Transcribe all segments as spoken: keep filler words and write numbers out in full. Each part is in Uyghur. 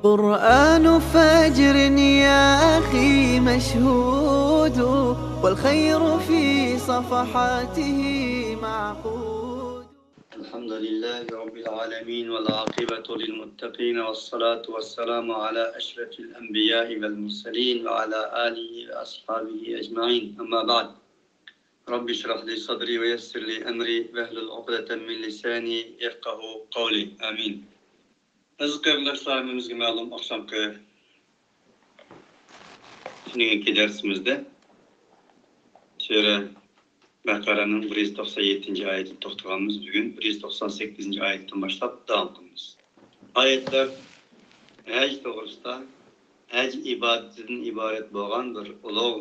قرآن فجر يا أخي مشهود، والخير في صفحاته معقود. الحمد لله رب العالمين، والعاقبة للمتقين، والصلاة والسلام على أشرف الأنبياء والمرسلين، وعلى آله وأصحابه أجمعين. أما بعد. رب اشرح لي صدري ويسر لي أمري واحلل عقدة من لساني يفقهوا قولي. آمين. ئەزىز قېرىنداشلار، ھەممىمىزگە مەلۇم، ئاخشامقى، تۈنۈگۈنكى دەرسىمىزدە سۈرە بەقەرەنىڭ بىر يۈز توقسان يەتتىنچى ئايىتىدە توختىغانمىز. بۈگۈن بىر يۈز توقسان سەككىزىنچى ئايەتتىن باشلاپ داۋام قىلىمىز. ئايەتلەر ھەج توغرىسىدا، ھەج ئىبادىتىدىن ئىبارەت بولغان بىر ئۇلۇغ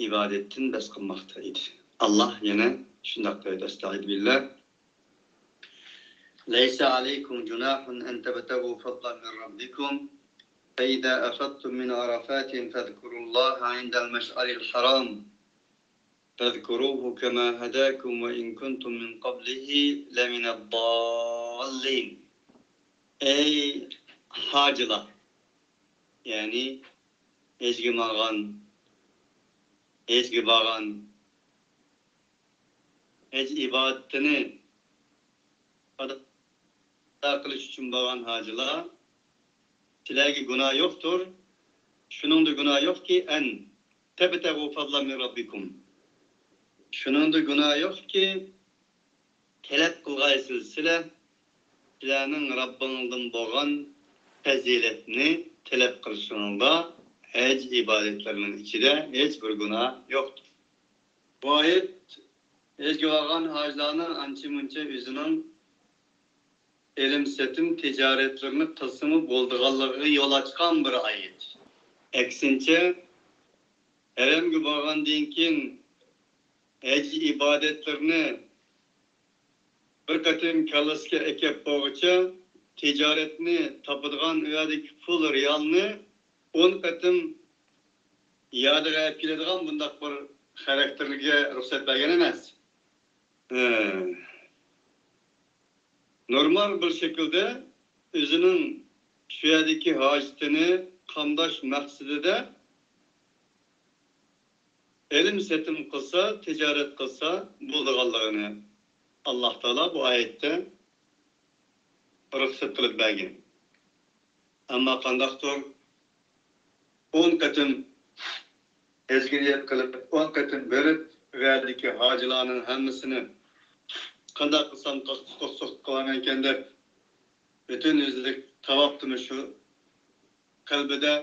ئىبادەتتىن بەس قىلماقتا ئىدى. ئاللاھ يەنە شۇنداق دەيدۇ، ئەستەئىزۇ بىللاھ. ليس عليكم جناح أن تبتغوا فضلا من ربكم فإذا أفضتم من عرفات فاذكروا الله عند المشعر الحرام واذكروه كما هداكم وإن كنتم من قبله لمن الضالين. ئەي ھاجىلار، يەنى ھەجگە ماڭغان، ھەجگە بارغان، ھەج ئىبادىتىنى ئادا قىلىش ئۈچۈن بارغان ھاجىلار، سىلەرگە گۇناھ يوقتۇر. شۇنىڭدا گۇناھ يوقكى، أن تبتغوا فضلا من ربكم. شۇنىڭدا گۇناھ يوقكى، تەلەپ قىلغايسىز سىلەر، سىلەرنىڭ رەببىڭىزدىن بولغان پەزىلەتنى تەلەپ قىلىشىڭىزدا ھەج ئىبادەتلىرىنىڭ ئىچىدە ھېچ بىر گۇناھ يوقتۇر. بۇ ئايەت ھەجگە بارغان ھاجىلارنىڭ ئانچە-مۇنچە ئۆزىنىڭ ئېلىم-سېتىم تىجارەتلىرىنى قىلسىمۇ بولىدىغانلىقىغا يول ئاچقان بىر ئايەت. ئەكسىنچە، ھەرەمگە بارغاندىن كېيىن ھەج ئىبادەتلىرىنى بىر قېتىم كاللىسىگە ئەكەپ بولغۇچە، تىجارەتنى تاپىدىغان ئۇ يەردىكى پۇل رىيالنى ئون قېتىم يادىغا ئەپ كېلىدىغان بۇنداق بىر خاراكتېرلىككە رۇخسەت بەرگەن ئەمەس. ھە. نورمال بىر شەكىلدە ئۆزىنىڭ شۇ يەردىكى ھاجىتىنى قامداش مەقسىتىدە ئېلىم-سېتىم قىلسا، تىجارەت قىلسا بولىدىغانلىقىنى ئاللاھ تائالا بۇ ئايەتتە رۇخسەت قىلىپ بەرگەن. ئەمما قانداقتۇر ئون قېتىم ھەجگە نىيەت قىلىپ، ئون قېتىم بېرىپ، ئۇ يەردىكى ھاجىلارنىڭ ھەممىسىنى قانداق قىلسام قورساق توق قىلامەنكەن دەپ، پۈتۈن ئۆزلۈك تاۋاپتىمۇ شۇ قەلبىدە،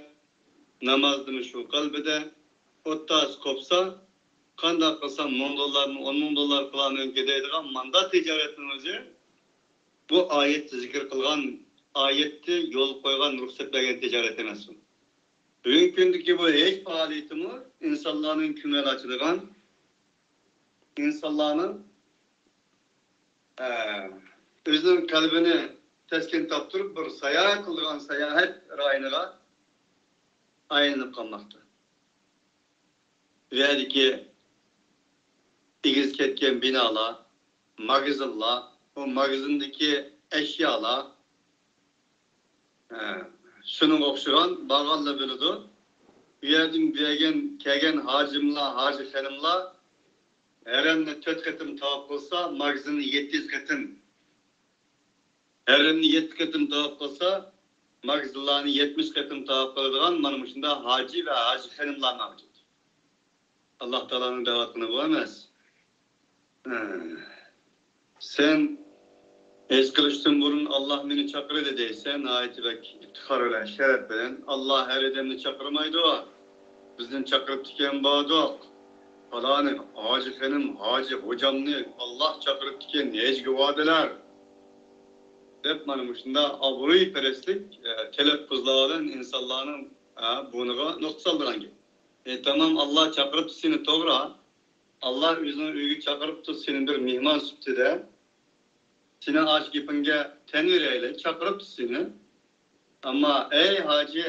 نامازدىمۇ شۇ قەلبىدە، ئوتتاس قوپسا، قانداق قىلسام مىڭ دوللارنى ئون مىڭ دوللار قىلامەنكى دەيدىغان ماندا تىجارەتنىڭ ئۆزى بۇ ئايەتتە زىكىر قىلغان، ئايەتتە يول قويغان، رۇخسەت بەرگەن تىجارەت ئەمەس ئۇ. بۈگۈنكى كۈندىكى بۇ ھەج پائالىيىتىمۇ ئىنسانلارنىڭ كۆڭۈل ئاچىدىغان، ئىنسانلارنىڭ، ئە، ئۆزىنىڭ قەلبىنى تەسكىن تاپتۇرۇپ، بىر ساياھەت قىلىدىغان ساياھەت رايونىغا ئايلىنىپ قالماقتا. بۇ يەردىكى ئېگىز كەتكەن بىنالار، ماگىزىنلار، ئۇ ماگىزىندىكى ئەشيالار، ھە، شۇنىڭغا ئوخشىغان، بارغانلار بىلىدۇ. بۇ يەردىن بەرگەن، كەلگەن ھاجىملار، ھاجى خېنىملار ھەرەمنى تۆت قېتىم تاۋاپ قىلسا، ماگىزىننى يەتتە يۈز قېتىم، ھەرەمنى يەتتە قېتىم تاۋاپ قىلسا، ماگىزىنلارنى يەتمىش قېتىم تاۋاپ قىلىدىغان مانا مۇشۇنداق ھاجى ۋە ھاجى خېنىملار مەۋجۇت. ئاللاھ تائالانىڭ دەۋاتقىنى بۇ ئەمەس. سەن ھەج قىلىشتىن بۇرۇن، «ئاللاھ مېنى چاقىردى» دەيسەن، ناھايىتى بەك ئىپتىخار بىلەن، شەرەپ بىلەن. ئاللاھ ھەر ئادەمنى چاقىرمايدۇ. بىزنى چاقىرىپتىكەن بارىدۇ. پالانى، ھاجى خېنىم، ھاجى خوجامنى ئاللاھ چاقىرىپتىكەن، ھەجگە بارىدىلەر، دەپ، مانا مۇشۇنداق ئابرۇيپەرەسلىك، ئە، تەلەپپۇزلار بىلەن ئىنسانلارنىڭ، ئە، بۇرنىغا نۇقتا سالىدىغان گەپ. ئە، تامام، ئاللاھ چاقىرىپتۇ سېنى، توغرا. ئاللاھ ئۆزىنىڭ ئۆيىگە چاقىرىپتۇ سېنى بىر مېھمان سۈپىتىدە. سېنىڭ ئاشۇ گېپىڭگە تەن بېرەيلى، چاقىرىپتۇ سېنى. ئەمما، ئەي ھاجى،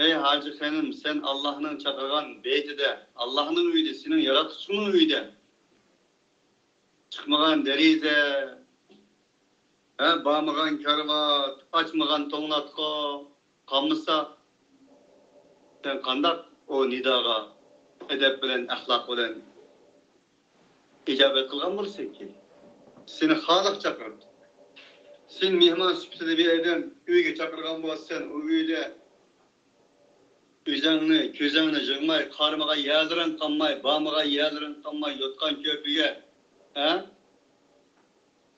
ئەي ھاجى خېنىم، سەن ئاللاھنىڭ چاقىرغان بېيتىدە، ئاللاھنىڭ ئۆيىدە، سېنىڭ ياراتقۇچىڭنىڭ ئۆيىدە. چىقمىغان دېرىزە، ھە، بارمىغان كارىۋات، ئاچمىغان توڭلاتقۇ قالمىسا، سەن قانداق ئۇ نىداغا ئەدەپ بىلەن، ئەخلاق بىلەن ئىجابەت قىلغان بولىسەنكى؟ سېنى خالىق چاقىرىپتۇ. سېنى مېھمان سۈپىتىدە بىر ئادەم ئۆيگە چاقىرغان بولسا، سەن ئۇ ئۆيدە ئۆزۈڭنى، كۆزۈڭنى يۇمماي، قارىمىغان يەرلىرىڭ قالماي، بارمىغان يەرلىرىڭ قالماي، يوتقان-كۆرپىگە، ھە؟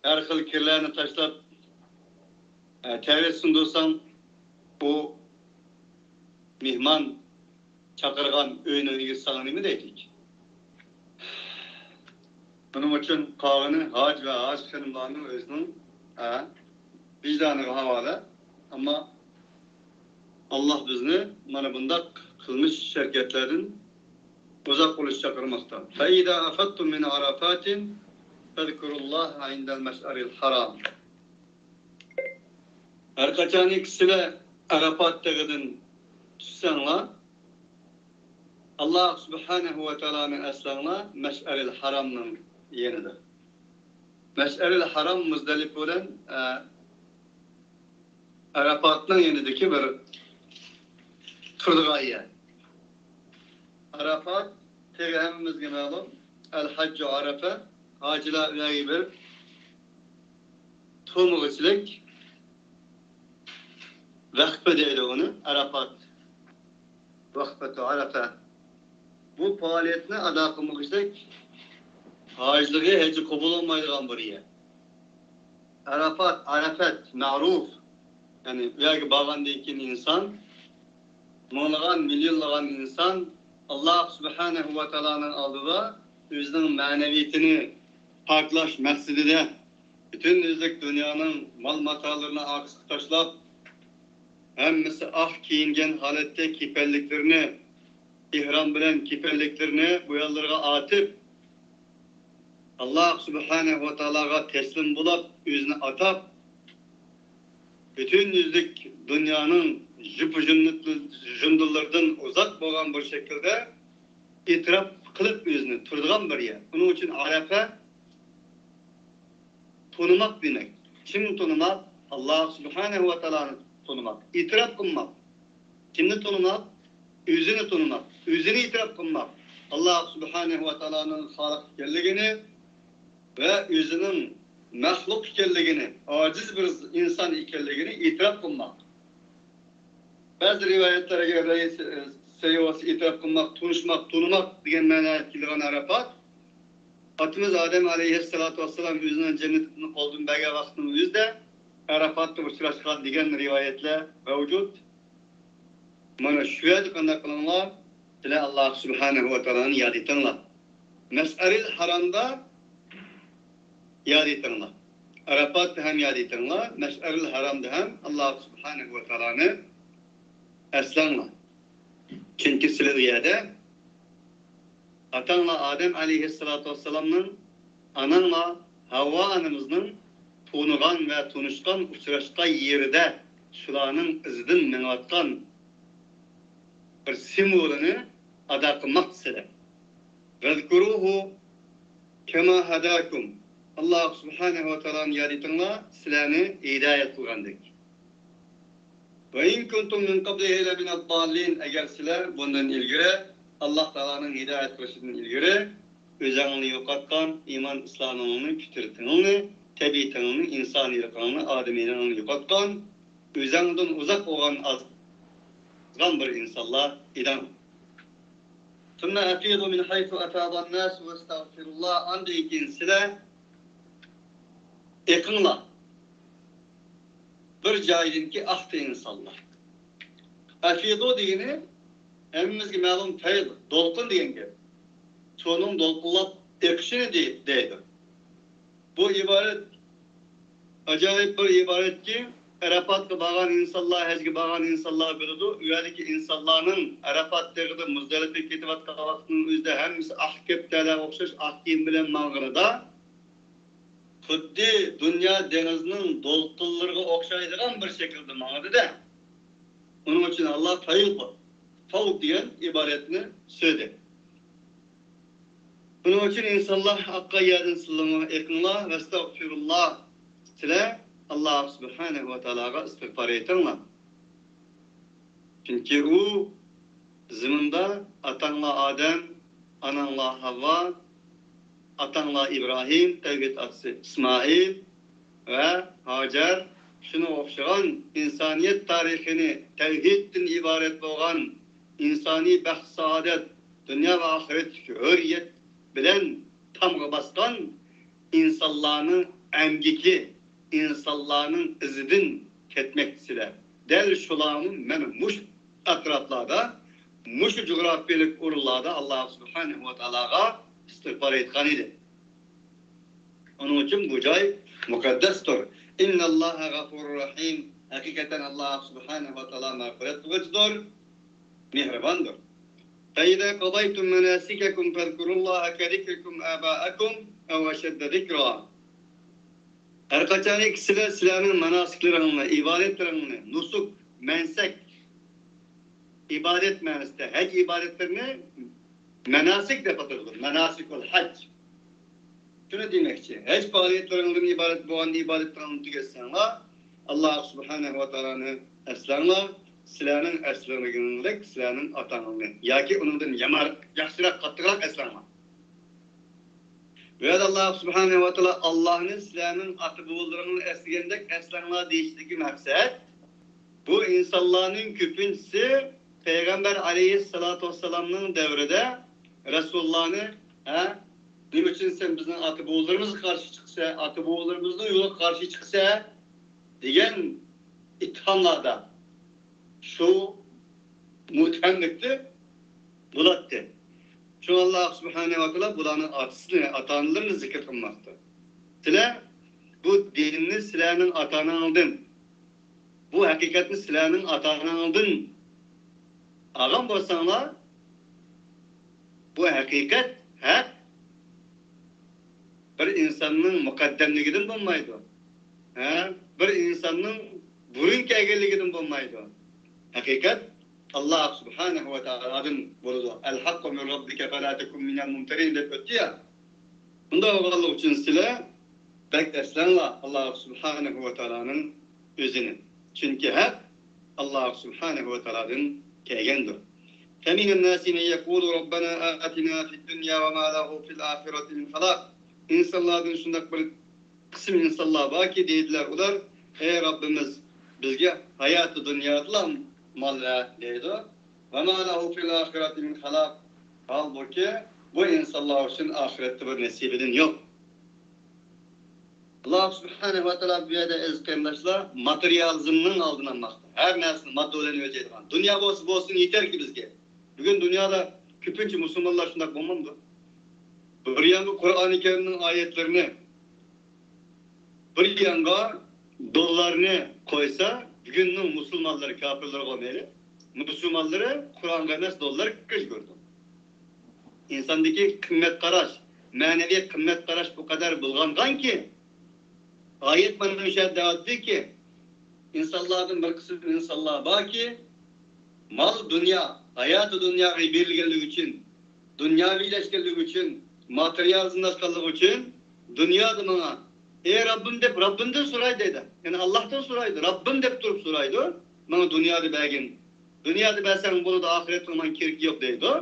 ھەر خىل كىرلەرنى تاشلاپ، ئە، تەرەت سۇندۇرساڭ، ئۇ مېھمان چاقىرغان ئۆينىڭ ئىگىسى ساڭا نېمە دەيدىكى؟ بۇنىڭ ئۈچۈن قالغىنى ھاجى ۋە ھاجى خېنىملارنىڭ ئۆزىنىڭ، ئە، ۋىجدانىغا ھاۋالە. ئەمما ئاللاھ بىزنى مانا بۇنداق قىلمىش ھەرىكەتلەردىن ئۇزاق بولۇشقا چاقىرماقتا. فَإِذَا أَفَضْتُم مِّنْ عَرَفَاتٍ فَاذْكُرُوا اللَّهَ عِندَ الْمَشْعَرِ الْحَرَامِ. ھەر قاچانكى سىلەر ئەرەپات تېغىدىن چۈشسەڭلار، ئاللاھ سۇبھانەھۇ ۋە تائالانى ئەسلەڭلار، مەشئەرىل ھارامنىڭ يېنىدا. مەشئەرىل ھارام مۇزدەلىپە بىلەن، ئە، ئەرەپاتنىڭ يېنىدىكى بىر تۇرىدىغان يەر. ئەرەپات تېغى ھەممىمىزگە مەلۇم. ئەل ھەججۇ ئەرەفە. ھاجىلار ئۇ يەرگە بېرىپ تۇرمىغۇچىلىك ۋەقپە دەيدۇ ئۇنى. ئەرەپات. ۋەقپەتۇ ئەرەفە. بۇ پائالىيەتنى ئادا قىلمىغۇچىلىك ھاجىلىقى ھەججى قوبۇل بولمايدىغان بىر يەر. ئەرەفات، ئەرەفەت، مەرۇف. يەنى ئۇ يەرگە بارغاندىن كېيىن ئىنسان مىڭلىغان، مىليونلىغان ئىنسان ئاللاھ سۇبھانەھۇ ۋە تائالانىڭ ئالدىدا ئۆزىنىڭ مەنىۋىيىتىنى پاكلاش مەقسىتىدە پۈتۈن ئۆزلۈك دۇنيانىڭ مال-ماتالىرىنى ئارقىسىغا تاشلاپ، ھەممىسى ئاق كىيىنگەن ھالەتتە كېپەنلىكلىرىنى، ئېھرام بىلەن كېپەنلىكلىرىنى بويۇنلىرىغا ئارتىپ، ئاللاھ سۇبھانەھۇ ۋە تائالاغا تەسلىم بولۇپ، ئۆزىنى ئاتاپ، پۈتۈن يۈزلۈك دۇنيانىڭ جۇپۇ-جۇندۇلىرىدىن ئۇزاق بولغان بىر شەكىلدە ئېتىراپ قىلىپ ئۆزىنى تۇرىدىغان بىر يەر. ئۇنىڭ ئۈچۈن ئەرەپە تونۇماق دېمەك. كىمنى تونۇماق؟ ئاللاھ سۇبھانەھۇ ۋە تائالانى تونۇماق. ئېتىراپ قىلماق. كىمنى تونۇماق؟ ئۆزىنى تونۇماق. ئۆزىنى ئېتىراپ قىلماق. ئاللاھ سۇبھانەھۇ ۋە تائالانىڭ خالىق ئىكەنلىكىنى ۋە ئۆزىنىڭ مەخلۇق ئىكەنلىكىنى، ئاجىز بىر ئىنسان ئىكەنلىكىنى ئېتىراپ قىلماق. بەزى رىۋايەتلەرگە كۆرە، سەييىۋاسى ئېتىراپ قىلماق، تونۇشماق، تونۇماق دېگەن مەنىگە كېلىدىغان ئەرەپات. ئاتىمىز ئادەم ئەلەيھىسسالاتۇ ۋەسسالام ئۆزىنىڭ جەننىتىدىن قولدىن بەرگەن ۋاقتىنىڭ ئۆزىدە ئەرەپاتتا ئۇچراشقان دېگەن رىۋايەتلەر مەۋجۇت. مانا شۇ يەردە قانداق قىلىڭلار؟ سىلەر ئاللاھ سۇبھانەھۇ ۋە تائالانى ياد ئېتىڭلار. مەشئەرىل ھارامدا ياد ئېتىڭلار. ئەرەپاتتا ھەم ياد ئېتىڭلار، مەشئەرىل ھارامدا ھەم ئاللاھ سۇبھانەھۇ ۋە تائالانى ئەسلەڭلار. چۈنكى سىلەر ئۇ يەردە ئاتاڭلار ئادەم ئەلەيھىسسالاتۇ ۋەسسالامنىڭ، ئاناڭلار ھەۋۋا ئانىمىزنىڭ تونۇغان ۋە تونۇشقان، ئۇچراشقان يېرىدە شۇلارنىڭ ئىزىدىن مېڭىۋاتقان بىر سىمۋولىنى ئادا قىلماقتا سىلەر. ۋەزكۇرۇھۇ كەما ھەداكۇم. ئاللاھ سۇبھانەھۇ ۋە تائالانى ياد ئېتىڭلار، سىلەرنى ھىدايەت قىلغاندەك. وَإِن كُنتُم مِّن قَبْلِهِ لَمِنَ الضَّالِّينَ. ئەگەر سىلەر بۇندىن ئىلگىرى، ئاللاھ تائالانىڭ ھىدايەت قىلىشىدىن ئىلگىرى، ئۆزۈڭلارنى يوقاتقان، ئىمان ئىسلامىڭلارنى، پىترىتىڭلارنى، تەبىئىتىڭلارنى، ئىنسانىيلىقىڭلارنى، ئادىمىيلىقىڭلارنى يوقاتقان، ئۆزۈڭدىن ئۇزاق بولغان ئازغان بىر ئىنسانلار ئىدىڭ. ثُمَّ أَفِيضُوا مِنْ حَيْثُ أَفَاضَ النَّاسُ وَاسْتَغْفِرُوا اللَّهَ. ئاندىن كېيىن سىلەر ئېقىڭلار. بىر جايدىنكى ئاقتى ئىنسانلار. ئەفىضۇ دېگىنى ھەممىمىزگە مەلۇم پەيل، دولقۇن دېگەن گەپ. سۇنىڭ دولقۇنلاپ ئېقىشىنى دەي-، دەيدۇ. بۇ ئىبارەت ئاجايىپ بىر ئىبارەتكى، ئەرەپاتقا بارغان ئىنسانلار، ھەجگە بارغان ئىنسانلار بىلىدۇ. ئۇ يەردىكى ئىنسانلارنىڭ ئەرەپات تېغىدا مۇزدەلىپىگە كېتىۋاتقان ۋاقتىنىڭ ئۆزىدە ھەممىسى ئاق كەپتەرلەرگە ئوخشاش ئاق كىيىم بىلەن ماڭغىنىدا، خۇددى دۇنيا دېڭىزنىڭ دولقۇنلىرىغا ئوخشايدىغان بىر شەكىلدە ماڭىدۇ-دە. ئۇنىڭ ئۈچۈن ئاللا فەيض، فەۋد دېگەن ئىبارەتنى سۆزلىدى. بۇنىڭ ئۈچۈن ئىنسانلار ئاققان يەردىن سىلىڭلار، ئېقىڭلار، ۋەستەغفىرۇللا. سىلەر ئاللاھ سۇبھانەھۇ ۋە تائالاغا ئىستىغپار ئېيتىڭلار. چۈنكى ئۇ زېمىندا ئاتاڭلار ئادەم، ئاناڭلار ھاۋۋا، ئاتاڭلار ئىبراھىم، تەۋھىد ئاتىسى ئىسمائىل ۋە ھاجەر، شۇنىڭغا ئوخشىغان ئىنسانىيەت تارىخىنى، تەۋھىدتىن ئىبارەت بولغان ئىنسانىي بەخت-سائادەت، دۇنيا ۋە ئاخىرەتتىكى ھۆرىيەت بىلەن تامغا باسقان ئىنسانلارنىڭ ئەمگىكى، ئىنسانلارنىڭ ئىزىدىن كەتمەكتىسىلەر. دەل شۇلارمۇ مانا مۇشۇ ئەتراپلاردا، مۇشۇ جۇغراپىيەلىك ئورۇنلاردا ئاللاھ سۇبھانەھۇ ۋە تائالاغا ئىستىغپار ئېيتقان ئىدى. ئۇنىڭ ئۈچۈن بۇ جاي مۇقەددەستۇر. ئىننەللاھە غەفۇرۇر رەھىم. ھەقىقەتەن ئاللاھ سۇبھانەھۇ ۋە تائالا مەغپىرەت قىلغۇچىدۇر، مېھرىباندۇر. فَإِذَا قَضَيْتُم مَّنَاسِكَكُمْ فَاذْكُرُوا اللَّهَ كَذِكْرِكُمْ آبَاءَكُمْ أَوْ أَشَدَّ ذِكْرًا. ھەر قاچانكى سىلەر سىلەرنىڭ ماناسىكلىرىڭلارنى، ئىبادەتلىرىڭلارنى، نۇسۇك، مەنسەك، ئىبادەت مەنىسىدە، ھەج ئىبادەتلىرىنى ماناسىك دەپ ئاتىلىدۇ. ماناسىكۇل ھەج. شۇنى دېمەكچى، ھەج پائالىيەتلىرىڭدىن ئىبارەت بولغان ئىبادەتلىرىڭنى تۈگەتسەڭلار، ئاللاھ سۇبھانەھۇ ۋە تائالانى ئەسلەڭلار، سىلەرنىڭ ئەسلىگىنىڭدەك سىلەرنىڭ ئاتاڭلارنى ياكى ئۇنىڭدىن يامان، ياخشىراق، قاتتىقراق ئەسلەڭلار. بۇ يەردە ئاللاھ سۇبھانەھۇ ۋە تائالا ئاللاھنى سىلەرنىڭ ئاتا-بوۋىلىرىڭلارنى ئەسلىگەندەك ئەسلەڭلار دېيىشىدىكى مەقسەت، بۇ ئىنسانلارنىڭ كۆپىنچىسى پەيغەمبەر ئەلەيھىسسالاتۇ ۋەسسالامنىڭ دەۋرىدە رەسۇلۇللانى، ھە، نېمە ئۈچۈن سەن بىزنىڭ ئاتا-بوۋىلىرىمىزغا قارشى چىقىسەن، ئاتا-بوۋىلىرىمىزنىڭ يولىغا قارشى چىقىسەن دېگەن ئىتتىھاملاردا شۇ مۇتتەھەملىكتە بولاتتى. شۇڭا ئاللاھ سۇبھانەھۇ ۋە تائالا بۇلارنىڭ ئاتىسىنى، ئاتا-ئانىلىرىنى زىكىر قىلماقتا. سىلەر بۇ دىننى سىلەرنىڭ ئاتا-ئاناڭلاردىن، بۇ ھەقىقەتنى سىلەرنىڭ ئاتا-ئاناڭلاردىن ئالغان بولساڭلار، بۇ ھەقىقەت، ھەق بىر ئىنساننىڭ مۇقەددەملىكىدىن بولمايدۇ. ھە؟ بىر ئىنساننىڭ بۇرۇن كەلگەنلىكىدىن بولمايدۇ. ھەقىقەت ئاللاھ سۇبھانەھۇ ۋە تائالادىن بولىدۇ. «ئەل ھەققۇ مىن رەببىكە فەلا تەكۇن مىنەل مۇمتەرىن» دەپ ئۆتتى يا. بۇنداق بولغانلىقى ئۈچۈن سىلەر بەك ئەسلەڭلار، ئاللاھ سۇبھانەھۇ ۋە تائالانىڭ ئۆزىنى. چۈنكى ھەق ئاللاھ سۇبھانەھۇ ۋە تائالادىن كەلگەندۇر. فَمِنَ النَّاسِ مَن يَقُولُ رَبَّنَا آتِنَا فِي الدُّنْيَا وَمَا لَهُ فِي الْآخِرَةِ مِنْ خَلَاقٍ. ئىنسانلاردىن شۇنداق بىر قىسىم ئىنسانلار باركى، دەيدىلەر ئۇلار، «ئەي رەببىمىز، بىزگە ھاياتى دۇنيادىلا مال بەر» دەيدۇ. «وَمَا لَهُ فِي الْآخِرَةِ مِنْ خَلَاقٍ.» ھالبۇكى، بۇ ئىنسانلار ئۈچۈن ئاخىرەتتە بىر نېسىبىدىن يوق. ئاللاھ سۇبھانەھۇ ۋە تائالا بۇ يەردە، ئەزىز قېرىنداشلار، ماتېرىيالىزمنىڭ ئالدىنى ئالماقتا. ھەر نەرسىنى ماددا بىلەن ئۆلچەيدىغان. دۇنيا بولسا بولسۇن، يېتەركى بىزگە. بۈگۈن دۇنيادا كۆپىنچە مۇسۇلمانلار شۇنداق بولمامدۇ؟ بىر يانغا قۇرئانى كەرىمنىڭ ئايەتلىرىنى، بىر يانغا دوللارنى قويسا، بۈگۈننىڭ مۇسۇلمانلىرى، كاپىرلىرىغا مەيلى، مۇسۇلمانلىرى قۇرئانغا ئەمەس، دوللارغا كۆز يۈگۈرىدۇ. ئىنساندىكى قىممەت قاراش، مەنىۋى قىممەت قاراش بۇ قەدەر بۇلغانغانكى، ئايەت مانا مۇشۇ يەردە ئېيتتىكى، ئىنسانلاردىن بىر قىسىم ئىنسانلار باركى، مال دۇنيا، ھاياتى دۇنياغا بېرىلگەنلىكى ئۈچۈن، دۇنياۋىلەشكەنلىكى ئۈچۈن، ماتېرىيالىزملاشقانلىقى ئۈچۈن، دۇنيادا ماڭا، «ئەي رەببىم» دەپ، رەببىمدىن سورايدۇ دەيدۇ. يەنى ئاللاھتىن سورايدۇ، رەببىم دەپ تۇرۇپ سورايدۇ، «ماڭا دۇنيانى بەرگىن، دۇنيانى بەرسەڭ بولىدۇ، ئاخىرەتنىڭ ماڭا كېرىكى يوق» دەيدۇ.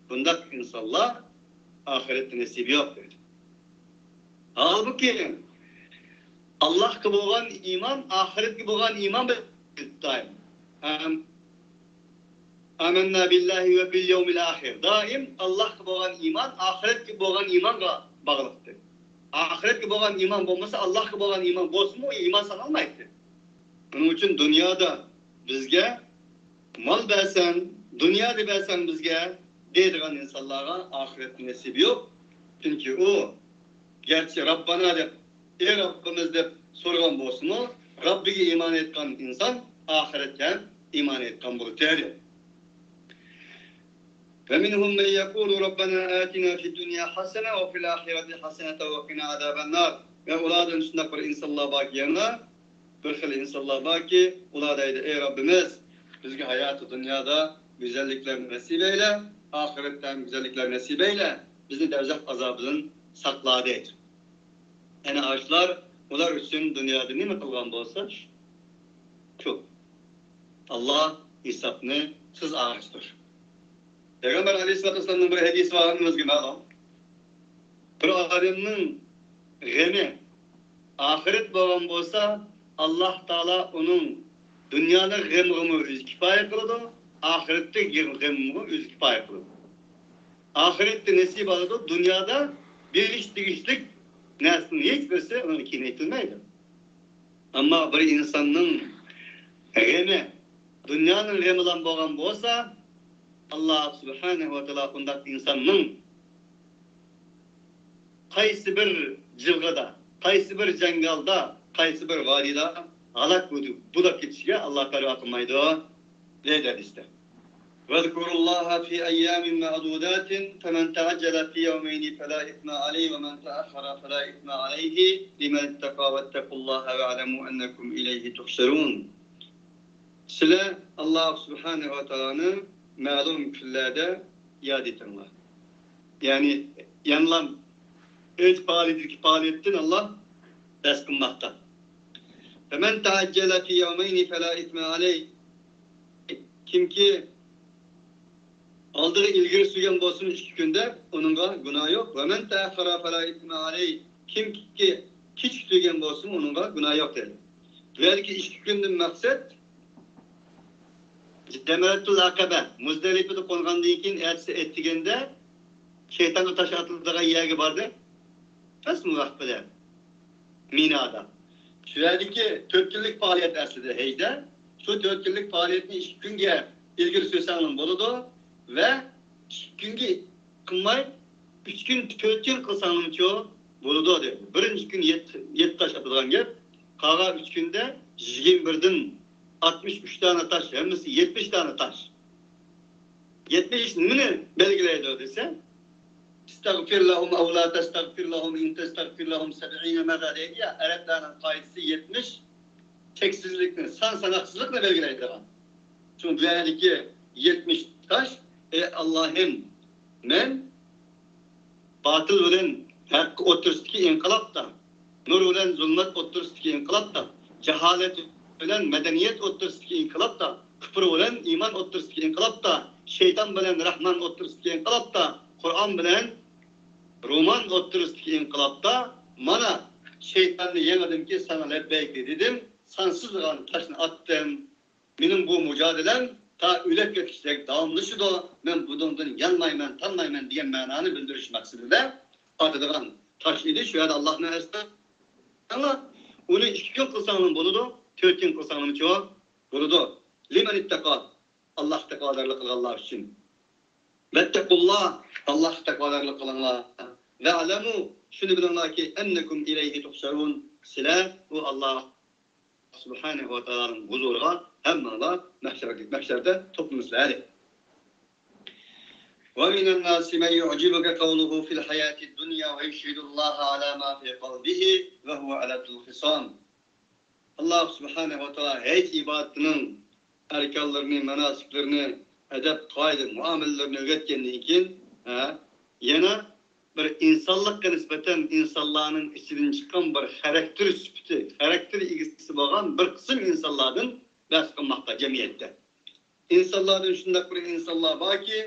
بۇنداق ئىنسانلار ئاخىرەتتە نېسىبى يوق دەيدۇ. ھالبۇكى، ئاللاھقا بولغان ئىمان ئاخىرەتكە بولغان ئىمان بىلەن دائىم. ئەم، «ئامەننا بىللاھى ۋە بىل يەۋمىل ئاخىر». دائىم ئاللاھقا بولغان ئىمان ئاخىرەتكە بولغان ئىمانغا باغلىقتى. ئاخىرەتكە بولغان ئىمان بولمىسا، ئاللاھقا بولغان ئىمان بولسىمۇ، ئۇ ئىمان سانالمايتتى. شۇنىڭ ئۈچۈن دۇنيادا بىزگە مال بەرسەڭ، دۇنيانى بەرسەڭ بىزگە دەيدىغان ئىنسانلارغا ئاخىرەتتە نېسىبى يوق. چۈنكى ئۇ گەرچە «رەببانا» دەپ، «ئەي رەببىمىز» دەپ سورىغان بولسىمۇ، رەببىگە ئىمان ئېيتقان ئىنسان ئاخىرەتكە ھەم ئىمان ئېيتقان بولىدۇ. وَمِنْهُمْ مَنْ يَقُولُ رَبَّنَا آتِنَا فِي الدُّنْيَا حَسَنَةً وَفِي الْآخِرَةِ حَسَنَةً وَقِنَا عَذَابَ النَّارِ. ۋە ئۇلاردىن شۇنداق بىر ئىنسانلار باركى يەنە، بىر خىل ئىنسانلار باركى، ئۇلار دەيدۇ، «ئەي رەببىمىز، بىزگە ھاياتى دۇنيادا گۈزەللىكلەرنى نېسىپ ئەيلە، ئاخىرەتتە ھەم گۈزەللىكلەرنى نېسىپ ئەيلە، بىزنى دەۋزەخ ئازابىدىن ساقلا» دەيدۇ. يەنە ئاشۇلار ئۇلار ئۈچۈن دۇنيادا نېمە قىلغان بولسا، شۇ. ئاللا ھېسابنى تېز ئاچىدۇ. پەيغەمبەر ئەلەيھىسسالاتۇ ۋەسسالامنىڭ بىر ھەدىسى بار، ھەممىمىزگە مەلۇم. بىر ئادەمنىڭ غېمى ئاخىرەت بولغان بولسا، ئاللا تائالا ئۇنىڭ دۇنيانىڭ غېمىغىمۇ ئۆزى كۇپايە قىلىدۇ، ئاخىرەتتىكى غېمىغىمۇ ئۆزى كۇپايە قىلىدۇ. ئاخىرەتتە نېسىپ ئالىدۇ، دۇنيادا بېرىش تېگىشلىك نەرسىنىڭ ھېچ بىرسى ئۇنىڭغا كېڭەيتىلمەيدۇ. ئەمما بىر ئىنساننىڭ غېمى دۇنيانىڭ غېمى بىلەن بولغان بولسا، ئاللا سۇبھانەھۇ ۋە تائالا ئۇنداق ئىنساننىڭ قايسى بىر جىلغىدا، قايسى بىر جاڭگالدا، قايسى بىر ۋادىدا ھالاك بولۇپ كېتىشىگە ئاللا پەرۋا قىلمايدۇ، دەيدۇ ھەدىستە. واذكروا الله في أيام معدودات، فمن تعجل في يومين فلا إثم عليه، ومن تأخر فلا إثم عليه، لمن اتقى، واتقوا الله واعلموا أنكم إليه تحشرون. سىلەر ئاللا سۇبھانەھۇ ۋە تائالانى مەلۇم كۈنلەردە ياد ئېتىڭلار. يەنى يەنىلا ئۆز پائالىيىتىدىكى پائالىيەتتىن ئاللا بەس قىلماقتا. فمن تعجل في يومين فلا إثم عليه. كىمكى ئالدىغا ئىلگىرى سۈرگەن بولسىمۇ ئىككى كۈندە، ئۇنىڭغا گۇناھ يوق. ومن تأخر فلا إثم عليه. كىمكى كېچىكتۈرگەن بولسىمۇ، ئۇنىڭغا گۇناھ يوق دەيدۇ. بۇ يەردىكى ئىككى كۈندىن مەقسەت جەمرەتۇل ئەقەبە، مۇزدەلىپىدە قونغاندىن كېيىن ئەتىسى ئەتىگەندە شەيتانغا تاش ئاتىلىدىغان يەرگە باردى. پەس مۇ ۋەقتىدە مىنادا. شۇ يەردىكى تۆت كۈنلۈك پائالىيەت ئەسلىدە ھەجدە. شۇ تۆت كۈنلۈك پائالىيەتنى ئىككى كۈنگە ئىلگىرى سۈرسەڭلار بولىدۇ ۋە ئىككى كۈنگە قىلماي، ئۈچ كۈن، تۆت كۈن قىلساڭلارچۇ بولىدۇ دەيدۇ. بىرىنچى كۈنى يەتتە، يەتتە تاش ئاتىدىغان گەپ. قالغان ئۈچ كۈندە يىگىرمە بىردىن ئاتمىش ئۈچ دانە تاش، ھەممىسى يەتمىش دانە تاش. يەتمىش نېمىنى بەلگىلەيدۇ دېسە، استغفر لهم أو لا تستغفر لهم إن تستغفر لهم سبعين مرة دەيدۇ يا، ئەرەبلەرنىڭ قائىدىسى يەتمىش چەكسىزلىكنى، سان ساناقسىزلىقنى بەلگىلەيدىغان. شۇڭا بۇ يەردىكى يەتمىش تاش، ئەي ئاللاھىم، مەن باتىل بىلەن ھەق ئوتتۇرىسىدىكى ئىنقىلابتا، نۇر بىلەن زۇلمەت ئوتتۇرىسىدىكى ئىنقىلابتا، جاھالەت بىلەن مەدەنىيەت ئوتتۇرىسىدىكى ئىنقىلابتا، كۇپۇر بىلەن ئىمان ئوتتۇرىسىدىكى ئىنقىلابتا، شەيتان بىلەن راھمان ئوتتۇرىسىدىكى ئىنقىلابتا، قۇرئان بىلەن رومان ئوتتۇرىسىدىكى ئىنقىلابتا، مانا، شەيتاننى يەڭدىمكى، ساڭا لەببەيك دېدىم، سانسىزلىغان تاشنى ئاتتىم. مېنىڭ بۇ مۇجادىلەم تا ئۆلۈپ كەتكۈچىدەك داۋاملىشىدۇ. مەن بۇنىڭدىن يانمايمەن، تانمايمەن دېگەن مەنانى بىلدۈرۈش مەقسىتىدە ئاتىدىغان تاش ئىدى. شۇ يەردە ئاللاھنى ئەسلەڭلار. ئۇنى ئىككى كۈن قىلساڭلار بولىدۇ، تۆت كۈن قىلساڭلارمۇچۇ بولىدۇ. لىمەن ئىتتەقا، ئاللاھقا تەقۋادارلىق قىلغانلار ئۈچۈن. ۋەتتەقۇللاھ، ئاللاھقا تەقۋادارلىق قىلىڭلار. ۋەئلەمۇ، شۇنى بىلىڭلاركى، ئەننەكۇم ئىلەيھى تۇھشەرۇن، سىلەر ئۇ ئاللاھ سۇبھانەھۇ ۋە تائالانىڭ ھۇزۇرىغا ھەممىڭلار مەھشەرگە، مەھشەردە توپلىنىسىلەر. ومن الناس من يعجبك قوله في الحياة الدنيا ويشهد الله على ما في قلبه وهو ألد الخصام. ئاللاھ سۇبھانەھۇ ۋە تائالا ھەج ئىبادىتىنىڭ ئەركانلىرىنى، ماناسىكلىرىنى، ئەدەپ، قائىدە، مۇئامىلىلىرىنى ئۆگەتكەندىن كېيىن، ھە، يەنە بىر ئىنسانلىققا نىسبەتەن ئىنسانلارنىڭ ئىچىدىن چىققان بىر خاراكتېر سۈپىتى، خاراكتېر ئىگىسى بولغان بىر قىسىم ئىنسانلاردىن بەھس قىلماقتا جەمئىيەتتە. ئىنسانلاردىن شۇنداق بىر ئىنسانلار باركى،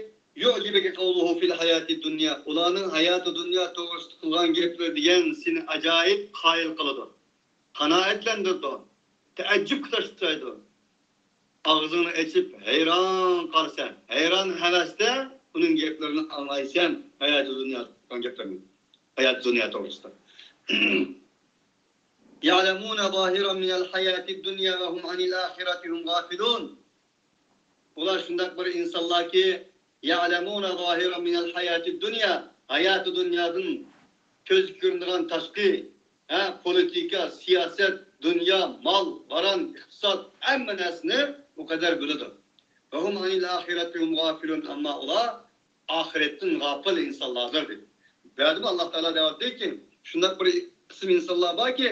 يۇئجىبۇكە قەۋلۇھۇ فىل ھاياتىد دۇنيا، ئۇلارنىڭ ھاياتى دۇنيا توغرىسىدا قىلغان گەپلىرى دېگەن سېنى ئاجايىپ قايىل قىلىدۇ، قانائەتلەندۈرىدۇ، تەئەججۈپكە تاشلايدۇ. ئاغزىڭنى ئېچىپ ھەيران قالىسەن، ھەيران ھەۋەستە ئۇنىڭ گەپلىرىنى ئاڭلايسەن، ھاياتى دۇنيا، گەپلىرىنى، ھاياتى دۇنيا توغرىسىدا. يعلمون ظاهرا من الحياة الدنيا وهم عن الآخرة هم غافلون. ئۇلار شۇنداق بىر ئىنسانلاركى، يعلمون ظاهرا من الحياة الدنيا، ھاياتى دۇنيادىن كۆزگە كۆرۈنىدىغان تاشقى، ھە، پولىتىكا، سىياسەت، دۇنيا، مال، ۋاران، ئىقتىساد، ھەممە نەرسىنى ئۇ قەدەر بىلىدۇ. وهم عن الآخرة هم غافلون، ئەمما ئۇلار ئاخىرەتتىن غاپىل ئىنسانلاردۇر، دېدى. بۇ يەردىمۇ ئاللاھ تائالا دەۋاتىدۇكى، شۇنداق بىر قىسىم ئىنسانلار باركى،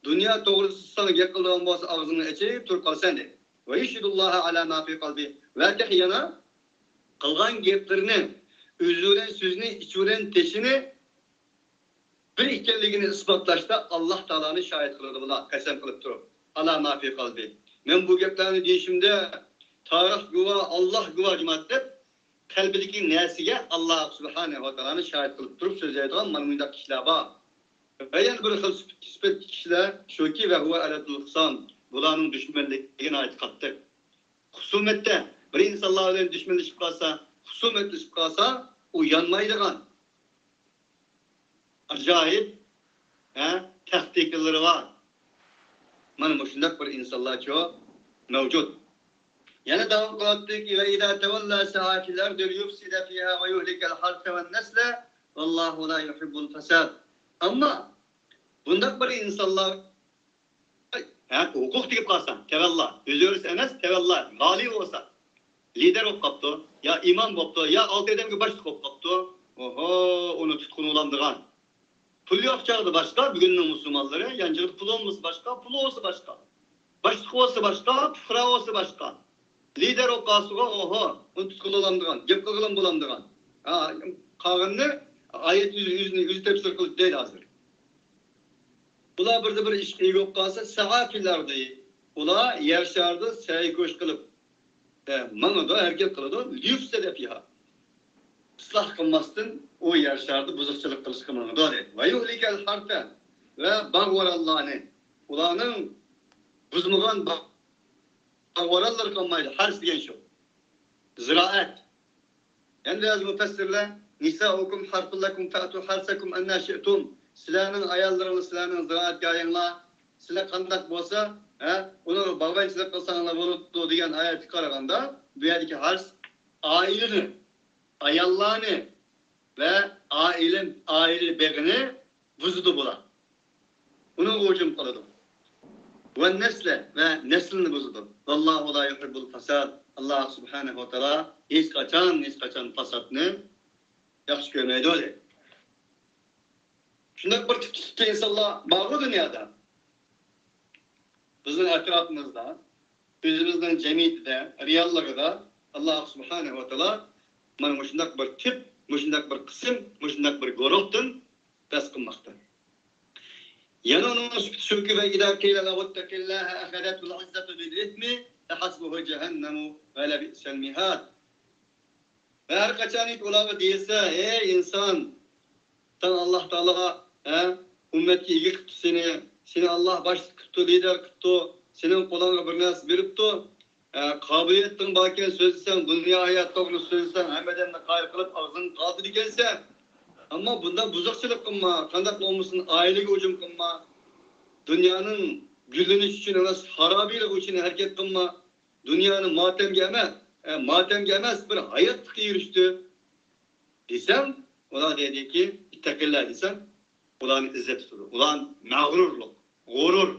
دۇنيا توغرىسىدا ساڭا گەپ قىلىدىغان بولسا، ئاغزىڭنى ئېچىپ تۇرۇپ قالىسەن، دېدى. ويشهد الله على ما في قلبه. ۋە تېخى يەنە قىلغان گەپلىرىنى، ئۆزى بىلەن سۆزىنى، ئىچى بىلەن تېشىنى بىر ئىكەنلىكىنى ئىسپاتلاشتا ئاللاھ تائالانى شاھىت قىلىدۇ بۇلار، قەسەم قىلىپ تۇرۇپ. ئالا ما فى قەلبى. مەن بۇ گەپلەرنى دېيىشىمدە، تارىخ گۇۋاھ، ئاللاھ گۇۋاھ، جامائەت، دەپ قەلبىدىكى نەرسىگە ئاللاھ سۇبھانەھۇ ۋە تائالانى شاھىت قىلىپ تۇرۇپ سۆزلەيدىغان مانا مۇنداق كىشىلەر بار. ۋە يەنە بىر خىل سۈپەت، سۈپەتتىكى كىشىلەر شۇكى، ۋە ھۇۋە ئەلەدۇل خىسام، بۇلارنىڭ دۈشمەنلىكى ناھايىتى قاتتىق. خۇسۇمەتتە بىر ئىنسانلار بىلەن دۈشمەنلىشىپ قالسا، خۇسۇمەتلىشىپ قالسا، ئۇ يانمايدىغان ئاجايىپ، ھە، تاكتىكىلىرى بار. مانا مۇشۇنداق بىر ئىنسانلارچۇ مەۋجۇت. يەنە داۋام قىلاتتىكى، ۋە ئىزا تەۋەللا سەئا فىل ئەرزى لىيۇفسىدە فىھا ۋە يۇھلىكەل ھەرسە ۋەن نەسلە ۋەللاھۇ لا يۇھىببۇل فەساد. ئەمما بۇنداق بىر ئىنسانلار، ھە، ھوقۇق دېگىپ قالساڭ، تەۋەللا، ئۆزى ئۆلسە ئەمەس، تەۋەللا، ۋالىي بولسا، لىدەر بولۇپ قاپتۇ، يا ئىمام بولۇپتۇ، يا ئالتە ئادەمگە باشلىق بولۇپ قاپتۇ. ئوھو، ئۇنى تۇتقىنى بولامدىغان. پۇل يوق چاغدا باشقا، بۈگۈننىڭ مۇسۇلمانلىرى، يانچۇقىدا پۇل بولمىسا باشقا، پۇل بولسا باشقا. باشلىق بولسا باشقا، پۇقرا بولسا باشقا. لىدەر بولۇپ قالسىغۇ، ئوھو، ئۇنى تۇتقىلى بولامدىغان، گەپ قىلغىلىمۇ بولامدىغان. ھا، قالغىنىنى ئايەت يۈز، يۈزنى، يۈز تەپسىر قىلىپ دەيدۇ ھازىر. ئۇلار بىردە بىر ئىشقا ئىگە بولۇپ قالسا، سەئا فىل ئەرزى، ئۇلار يەر شارىدا سەي كۆچ قىلىپ، ئە، ماڭىدۇ، ھەرىكەت قىلىدۇ، لىيۇفسىدە فىھا. ئىسلاھ قىلماستىن ئۇ يەر شارىدا بۇزۇقچىلىق قىلىشقا ماڭىدۇ، دەيدۇ. ۋە يۇھلىكەل ھەرسە، ۋە باغ-ۋارانلارنى، ئۇلارنىڭ بۇزمىغان باغ-، باغ-ۋارانلىرى قالمايدۇ. ھەرس دېگەن شۇ. زىرائەت. يەنە بەزى مۇپەسسىرلەر، نىسائۇكۇم ھەرسۇن لەكۇم فەئتۇ ھەرسەكۇم ئەننا شىئتۇم. سىلەرنىڭ ئاياللىرىڭلار سىلەرنىڭ زىرائەتگاھىڭلار، سىلەر قانداق بولسا، ھە، ئۇنىڭغا باغۋەنچىلىك قىلساڭلار بولىدۇ دېگەن ئايەتكە قارىغاندا، بۇ يەردىكى ھەرس ئائىلىنى، ئاياللارنى ۋە ئائىلە، ئائىلە بېغىنى بۇزىدۇ بۇلار. ئۇنىڭغا ھۇجۇم قىلىدۇ. ۋە نەسلە، ۋە نەسلىنى بۇزىدۇ. ۋەللاھۇ لا يۇھىببۇل فەساد. ئاللاھ سۇبھانەھۇ ۋە تائالا ھېچقاچان، ھېچقاچان پاساتنى ياخشى كۆرمەيدۇ، دەيدۇ. شۇنداق بىر تىپتىكى ئىنسانلار بارغۇ دۇنيادا. بىزنىڭ ئەتراپىمىزدا، ئۆزىمىزنىڭ جەمئىيىتىدە، رېئاللىقىدا ئاللاھ سۇبھانەھۇ ۋە تائالا مانا مۇشۇنداق بىر تىپ، مۇشۇنداق بىر قىسىم، مۇشۇنداق بىر گۇرۇھتىن بەس قىلماقتا. يەنە ئۇنىڭ سۈپىتى شۇكى، ۋە ئىزا قىلە لەھۇ اتەقىللاھە ئەخەزەتھۇل ئىززەتۇ بىل ئىسمى فەھەسبۇھۇ جەھەننەمۇ ۋە لەبىئسەل مىھاد. ۋە ھەر قاچانكى ئۇلارغا دېيىلسە، ئەي ئىنسان، سەن ئاللاھ تائالا، ھە، ئۈممەتكە ئىگە قىپتۇ سېنى، سېنى ئاللاھ باشلىق قىپتۇ، لىدەر قىپتۇ، سېنىڭ قولۇڭغا بىر نەرسە بېرىپتۇ، ھە، قابىلىيىتىڭ باركەن، سۆزلىسەڭ، دۇنيا ھايات توغرىلىق سۆزلىسەڭ، ھەممە ئادەمنى قايىل قىلىپ ئاغزىڭنى تارتىدىكەنسەن. ئەمما بۇنداق بۇزۇقچىلىق قىلما، قانداقلا بولمىسۇن ئائىلىگە ھۇجۇم قىلما. دۇنيانىڭ گۈللىنىشى ئۈچۈن ئەمەس، خارابىلىقى ئۈچۈن ھەرىكەت قىلما. دۇنيانى ماتەمگە ئەمەس، ئە، ماتەمگە ئەمەس، بىر ھاياتلىققا ئېرىشتى دېسەڭ، ئۇلار دەيدىكى، ئىتتەقىللا دېسەڭ، ئۇلارنى ئىززەت تۇتىدۇ. ئۇلار مەغرۇرلۇق، غۇرۇر،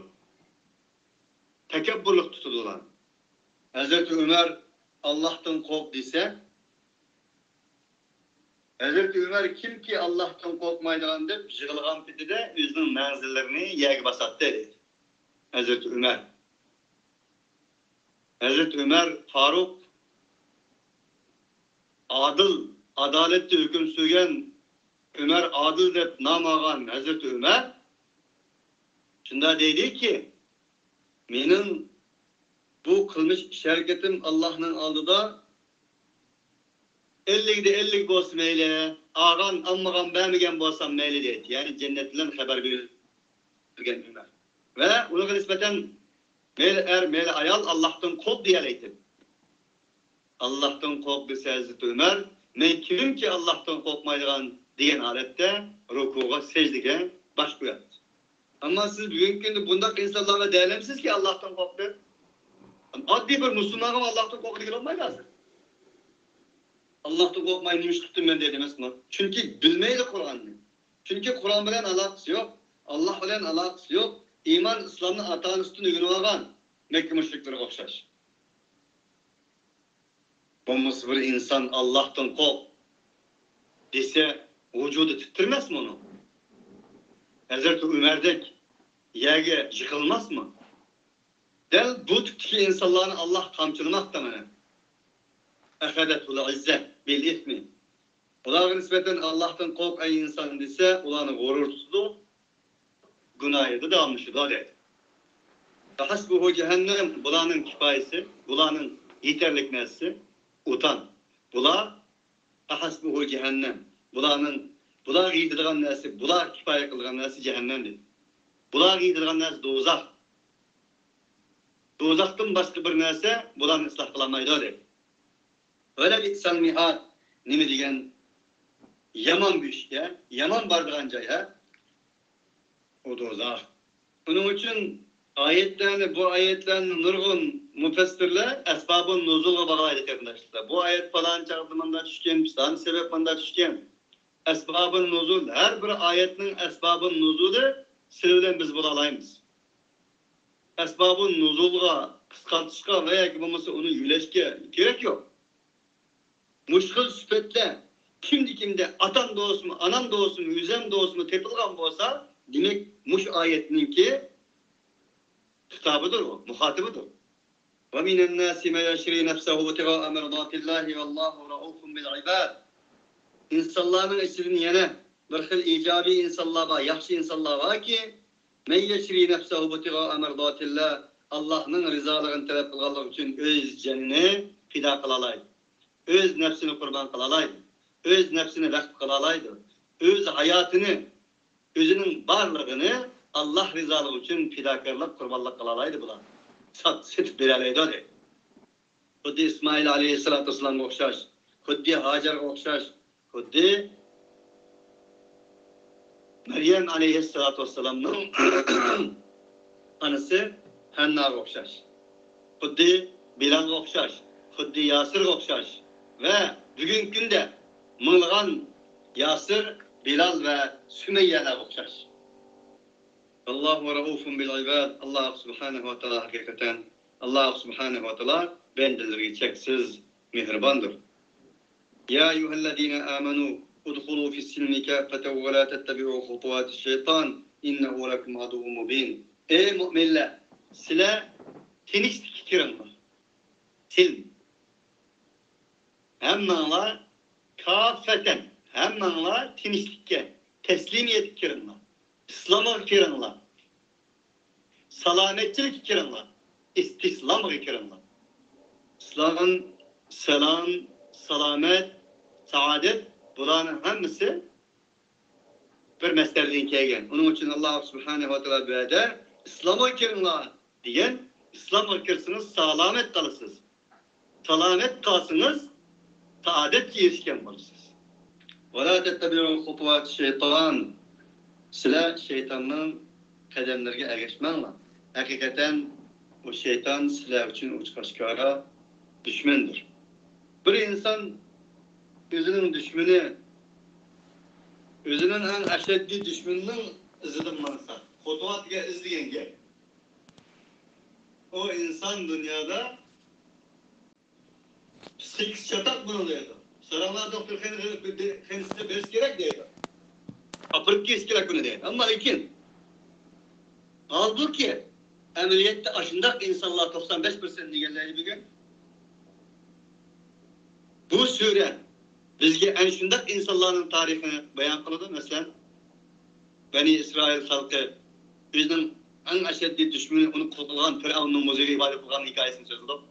تەكەببۇرلۇق تۇتىدۇ ئۇلار. ھەزرىتى ئۆمەر، ئاللاھتىن قورق دېسە، ھەزرىتى ئۆمەر كىمكى ئاللاھتىن قورقمايدىغان دەپ يىغلىغان پېتىدە ئۆزىنىڭ مەڭزىلىرىنى يەرگە باساتتى، دەيدۇ. ھەزرىتى ئۆمەر. ھەزرىتى ئۆمەر فاروق ئادىل، ئادالەتتە ھۆكۈم سۈرگەن، ئۆمەر ئادىل دەپ نام ئالغان ھەزرىتى ئۆمەر شۇنداق دەيدىكى، مېنىڭ بۇ قىلمىش ئىش ھەرىكىتىم ئاللاھنىڭ ئالدىدا ئەللىكتە ئەللىك بولسا مەيلى، ئالغان، ئالمىغان، بەرمىگەن بولسام مەيلى دەيدۇ. يەنى جەننەت بىلەن خەۋەر بېرىلگەن ئۆمەر. ۋە ئۇنىڭغا نىسبەتەن مەيلى ئەر، مەيلى ئايال ئاللاھتىن قورق دېيەلەيتتى. ئاللاھتىن قورق دېسە ھەزرىتى ئۆمەر، مەن كىمكى ئاللاھتىن قورقمايدىغان دېگەن ھالەتتە رۇكۇغا، سەجدىگە باش قوياتتى. ئەمما سىز بۈگۈنكى كۈندە بۇنداق ئىنسانلارغا دەيەلەمسىزكى، ئاللاھتىن قورق دەپ؟ ئاددىي بىر مۇسۇلمانغىمۇ ئاللاھتىن قورق دېگىلى بولمايدۇ ھازىر. ئاللاھتىن قورقماي نېمە ئىش قىپتىمەن دەيدۇ ئەمەسمۇ؟ چۈنكى بىلمەيدۇ قۇرئاننى. چۈنكى قۇرئان بىلەن ئالاقىسى يوق. ئاللاھ بىلەن ئالاقىسى يوق. ئىمان، ئىسلامنى ئاتا-ئانىسىدىن ئۆگىنىۋالغان مەككە مۇشرىكلىرىگە ئوخشاش. بولمىسا بىر ئىنسان ئاللاھتىن قورق دېسە، ۋۇجۇدى تىترىمەسمۇ ئۇنىڭ؟ ھەزرىتى ئۆمەردەك يەرگە يىقىلماسمۇ؟ دەل بۇ تىپتىكى ئىنسانلارنى ئاللاھ قامچىلىماقتا مانا. ئەخەزەتھۇل ئىززە بىل ئىسمى. ئۇلارغا نىسبەتەن «ئاللاھتىن قورق، ئەي ئىنسان» دېسە، ئۇلارنى غۇرۇر تۇتىدۇ، گۇناھىدا داۋاملىشىدۇ دەيدۇ. «فەھەسبۇھۇ جەھەننەم»، بۇلارنىڭ كىپايىسى، بۇلارنىڭ يېتەرلىك نەرسىسى ئوتان. بۇلار «فەھەسبۇھۇ جەھەننەم»، بۇلارنىڭ، بۇلارغا يېتىدىغان نەرسە، بۇلار كىپايە قىلىدىغان نەرسە جەھەننەم دېدى. بۇلارغا يېتىدىغان نەرسە دوزاخ. دوزاختىن باشقا بىر نەرسە بۇلارنى ئىسلاھ قىلالمايدۇ دەيدۇ. «ۋەلەبىئسەل مىھاد»، نېمە دېگەن يامان بۆشۈك ھە، يامان بارىدىغان جاي ھە، ئۇ دوزاخ. ئۇنىڭ ئۈچۈن ئايەتلەرنى، بۇ ئايەتلەرنى نۇرغۇن مۇپەسسىرلەر ئەسبابۇن نۇزۇلغا باغلايدۇ، قېرىنداشلار. بۇ ئايەت پالان چاغدا مۇنداق چۈشكەن، پىلان سەۋەب مۇنداق چۈشكەن. ئەسبابۇن نۇزۇل، ھەر بىر ئايەتنىڭ ئەسبابۇن نۇزۇلى سىلەر بىلەن بىز بولالايمىز. ئەسبابۇن نۇزۇلغا، قىسقارتىشقا ۋە ياكى بولمىسا ئۇنى يۆلەشكە كېرەك يوق. مۇشۇ خىل سۈپەتلەر كىمدە كىمدە، ئاتامدا بولسۇن، ئانامدا بولسۇن، ئۆزەمدە بولسۇن، تېپىلغان بولسا، دېمەك، مۇشۇ ئايەتنىڭكى خىتابىدۇر ئۇ، مۇخاتىبىدۇر. «ومن الناس من يشري نفسه ابتغاء مرضات الله والله رؤوف بالعباد». ئىنسانلارنىڭ ئىچىدىن يەنە بىر خىل ئىجابىي ئىنسانلار بار، ياخشى ئىنسانلار باركى، «من يشري نفسه ابتغاء مرضات الله»، ئاللاھنىڭ رىزالىقىنى تەلەپ قىلغانلىقى ئۈچۈن ئۆز جېنىنى پىدا قىلالايدۇ، ئۆز نەپسىنى قۇربان قىلالايدۇ، ئۆز نەپسىنى ۋەقىپ قىلالايدۇ، ئۆز ھاياتىنى، ئۆزىنىڭ بارلىقىنى ئاللاھ رىزالىقى ئۈچۈن پىداكارلىق، قۇربانلىق قىلالايدۇ بۇلار. سات-، سېتىپ بېرەلەيدۇ دەيدۇ. خۇددى ئىسمائىل ئەلەيھىسسالاتۇ ۋەسسالامغا ئوخشاش، خۇددى ھاجەرگە ئوخشاش، خۇددى مەريەم ئەلەيھىسسالاتۇ ۋەسسالامنىڭ ئانىسى ھەنناغا ئوخشاش، خۇددى بىلالغا ئوخشاش، خۇددى ياسىرغا ئوخشاش ۋە بۈگۈنكى كۈندە مىڭلىغان ياسىر، بىلال ۋە سۈمەييەلەرگە ئوخشاش. «والله رؤوف بالعباد»، ئاللاھ سۇبھانەھۇ ۋە تائالا ھەقىقەتەن، ئاللاھ سۇبھانەھۇ ۋە تائالا بەندىلىرىگە چەكسىز مېھرىباندۇر. «يا أيها الذين آمنوا ادخلوا في السلم كافة ولا تتبعوا خطوات الشيطان إنه لكم عدو مبين». ئەي مۆمىنلەر، سىلەر تىنچلىققا كىرىڭلار. سىلم. ھەممىڭلار كافەتەن، ھەممىڭلار تىنچلىققا، تەسلىمىيەتكە كىرىڭلار. ئىسلامغا كىرىڭلار. سالامەتچىلىككە كىرىڭلار. ئىستىسلامغا كىرىڭلار. ئىسلام، سالام، سالامەت، سائادەت، بۇلارنىڭ ھەممىسى بىر مەسدەردىن كەلگەن. ئۇنىڭ ئۈچۈن ئاللاھ سۇبھانەھۇ ۋە تائالا بۇ يەردە «ئىسلامغا كىرىڭلار» دېگەن، ئىسلامغا كىرسىڭىز سالامەت قالىسىز. سالامەت قالسىڭىز، سائادەتكە ئېرىشكەن بولىسىز. «ولا تتبعوا خطوات الشيطان». سىلەر شەيتاننىڭ قەدەملىرىگە ئەگەشمەڭلار. ھەقىقەتەن ئۇ شەيتان سىلەر ئۈچۈن ئوچۇق ئاشكارا دۈشمەندۇر. بىر ئىنسان ئۆزىنىڭ دۈشمىنى، ئۆزىنىڭ ئەڭ ئەشەددىي دۈشمىنىنىڭ ئىزىدىن ماڭسا، خۇتۇۋات دېگەن ئىز دېگەن گەپ. ئۇ ئىنسان دۇنيادا پىسخىكىسى چاتاق بۇنىڭ دەيدۇ. ساراڭلار دوختۇر قېنى، قېنى سىزگە بېرىش كېرەك دەيدۇ. ئاپىرىپ كېلىش كېرەك بۇنى دەيدۇ. ئەمما لېكىن، ھالبۇكى، ئەمەلىيەتتە ئاشۇنداق ئىنسانلار توقسان بەش پىرسەنت دېگەنلەيدۇ بۈگۈن. بۇ سۈرە بىزگە ئەنە شۇنداق ئىنسانلارنىڭ تارىخىنى بايان قىلىدۇ. مەسىلەن، بەنى ئىسرائىل خەلقى ئۆزىنىڭ ئەڭ ئەشەددىي دۈشمىنى، ئۇنى قۇل قىلغان پىرئەۋننىڭ مۇزىغا ئىبادەت قىلغان ھېكايىسىنى سۆزلىدۇق.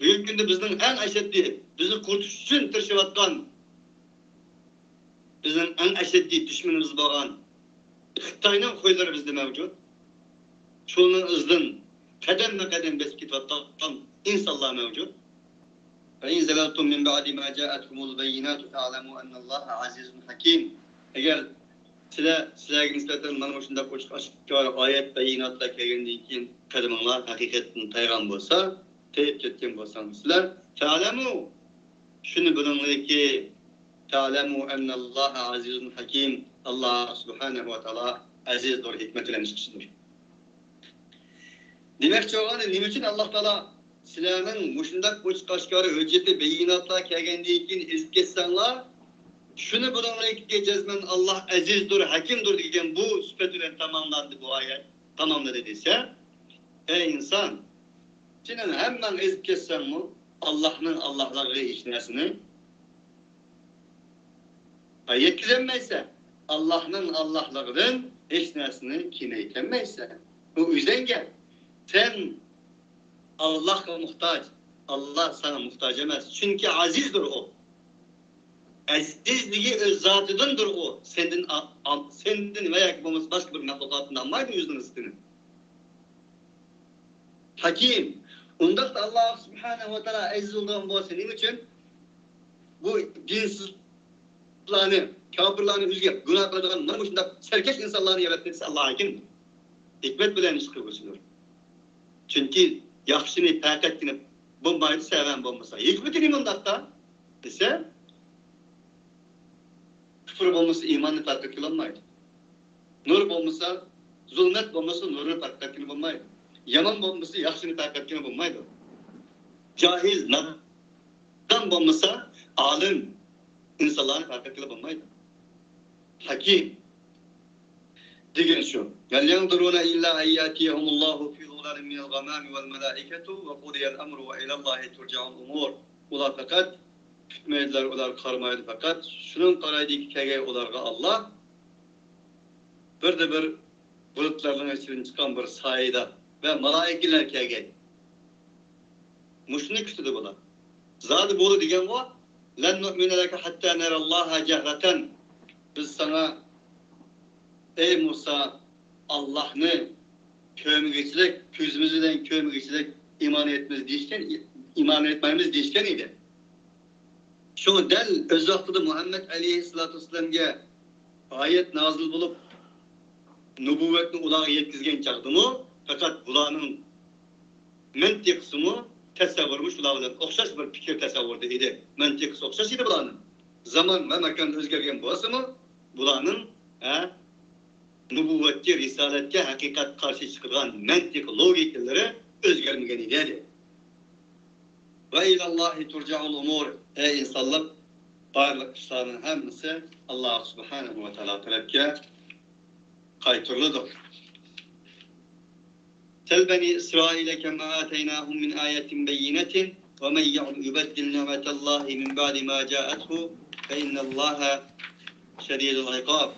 بۈگۈنكى كۈندە بىزنىڭ ئەڭ ئەشەددىي، بىزنى قۇرۇتۇش ئۈچۈن تىرىشىۋاتقان، بىزنىڭ ئەڭ ئەشەددىي دۈشمىنىمىز بولغان خىتاينىڭ خويلىرى بىزدە مەۋجۇت. شۇنىڭ ئىزىدىن قەدەممۇ قەدەم بېسىپ كېتىۋاتقان ئىنسانلار مەۋجۇت. فإن زللتم من بعد ما جاءتكم البينات فاعلموا أن الله عزيز حكيم. ئەگەر سىلەر، سىلەرگە نىسبەتەن مانا مۇشۇنداق ئوچۇق ئاشكارا ئايەت، بەيىناتلار كەلگەندىن كېيىن قەدىمىڭلار ھەقىقەتتىن تايغان بولسا، تېيىپ كەتكەن بولساڭلار سىلەر، فاعلموا، شۇنى بىلىڭلاركى، فاعلموا أن الله عزيز حكيم، ئاللا سۇبھانەھۇ ۋە تائالا ئەزىزدۇر، ھېكمەت بىلەن ئىش قىلىشىدۇر. دېمەكچى بولغىنى، نېمە ئۈچۈن ئاللا تائالا سىلەرنىڭ مۇشۇنداق ئوچۇق ئاشكارا ھۆججىتى، بەيىناتلار كەلگەندىن كېيىن ئېزىپ كەتسەڭلار، شۇنى بىلىڭلاركى، جەزمەن ئاللا ئەزىزدۇر، ھەكىمدۇر دېگەن بۇ سۈپەت بىلەن تاماملاندى بۇ ئايەت، تاماملىدى دېسە، ئەي ئىنسان، سېنىڭ ھەممەڭ ئېزىپ كەتسەڭمۇ، ئاللانىڭ، ئاللاغا ھېچ نەرسىنى ھە، يەتكۈزەلمەيسەن. ئاللاھنىڭ ئاللاھلىقىدىن ھېچ نەرسىنى كېمەيتەلمەيسەن. بۇ ئۆزۈڭگە. سەن ئاللاھقا موھتاج. ئاللاھ ساڭا موھتاج ئەمەس. چۈنكى ئازىزدۇر ئۇ. ئەزىزلىكى ئۆز زاتىدىندۇر ئۇ. سەندىن ئا-، ئا-، سەندىن ۋە ياكى بولمىسا باشقا بىر مەخلۇقاتتىن ئالمايدۇ ئۆزىنىڭ رىزقىنى. ھەكىم. ئۇنداقتا ئاللاھ سۇبھانەھۇ ۋە تائالا ئەزىز بولغان بولسا نېمە ئۈچۈن بۇ دىنسىزلارنى، كاپىرلارنى ئۆزىگە گۇناھ قىلىدىغان مانا مۇشۇنداق سەركەش ئىنسانلارنى ياراتتى دېسە، ئاللاھ ھەكىم. ھېكمەت بىلەن ئىش قىلغۇچىدۇر. چۈنكى ياخشىنى پەقەتكىنە بولمايدۇ، سەۋەن بولمىسا. ھېكمىتى نېمە ئۇنداقتا دېسە، كۇفر بولمىسا ئىماننى تارقىتىپ كېلەلمەيدۇ. نۇر بولمىسا، زۇلمەت بولمىسا نۇرنى تارقىتىپ كېلىپ بولمايدۇ. يامان بولمىسا ياخشىنى تارقىتىپ كېلىپ بولمايدۇ. جاھىل، نادان بولمىسا ئالىم ئىنسانلارنى تارقىتىپ كېلىپ بولمايدۇ. ھەكىم دېگەن شۇ. هل ينظرون إلا أن يأتيهم الله في ظلل من الغمام والملائكة وقضي الأمر وإلى الله ترجع الأمور. ئۇلار پەقەت كۈتمەيدىلەر، ئۇلار قارىمايدۇ، پەقەت شۇنىڭ قارايدىكى كەلگەي ئۇلارغا ئاللاھ بىردە بىر بۇلۇتلارنىڭ ئىچىدىن چىققان بىر سايىدا ۋە مالائىكىلەر كەلگەي. مۇشۇنى كۈتىدۇ بۇلار. زادى بولدى دېگەنغۇ، لن نؤمن لك حتى نرى الله جهرة. بىز ساڭا، ئەي مۇسا، ئاللاھنى كۆرمىگۈچىلىك، كۆزىمىز بىلەن كۆرمىگۈچىلىك ئىمان ئېيتمىز دېيىشكەن، ئىمان ئېيتمايمىز دېيىشكەن ئىدى. شۇڭا دەل ئۆز ۋاقتىدا مۇھەممەد ئەلەيھىسسالاتۇ ۋەسسالامگە ئايەت نازىل بولۇپ، نۇبۇۋۋەتنى ئۇلارغا يەتكۈزگەن چاغدىمۇ، پەقەت بۇلارنىڭ مەنتىقىسىمۇ، تەسەۋۋۇرىمۇ شۇلار بىلەن ئوخشاش بىر پىكىر تەسەۋۋۇردا ئىدى. مەنتىقىسى ئوخشاش ئىدى بۇلارنىڭ. زامان ۋە ماكان ئۆزگەرگەن بولسىمۇ، بۇلارنىڭ، ھە، نۇبۇۋۋەتكە، رىسالەتكە، ھەقىقەتكە قارشى چىقىدىغان مەنتىق، لوگىكىلىرى ئۆزگەرمىگەن ئىدى. ۋە ئىلەللاھى تۇرجەئۇل ئۇمۇر. ئەي ئىنسانلىق، بارلىق ئىشلارنىڭ ھەممىسى ئاللاھ سۇبھانەھۇ ۋە تائالا تەرەپكە قايتۇرۇلىدۇ. سل بني إسرائيل كم آتيناهم من آية بينة ومن يبدل نعمة الله من بعد ما جاءته فإن الله شديد العقاب.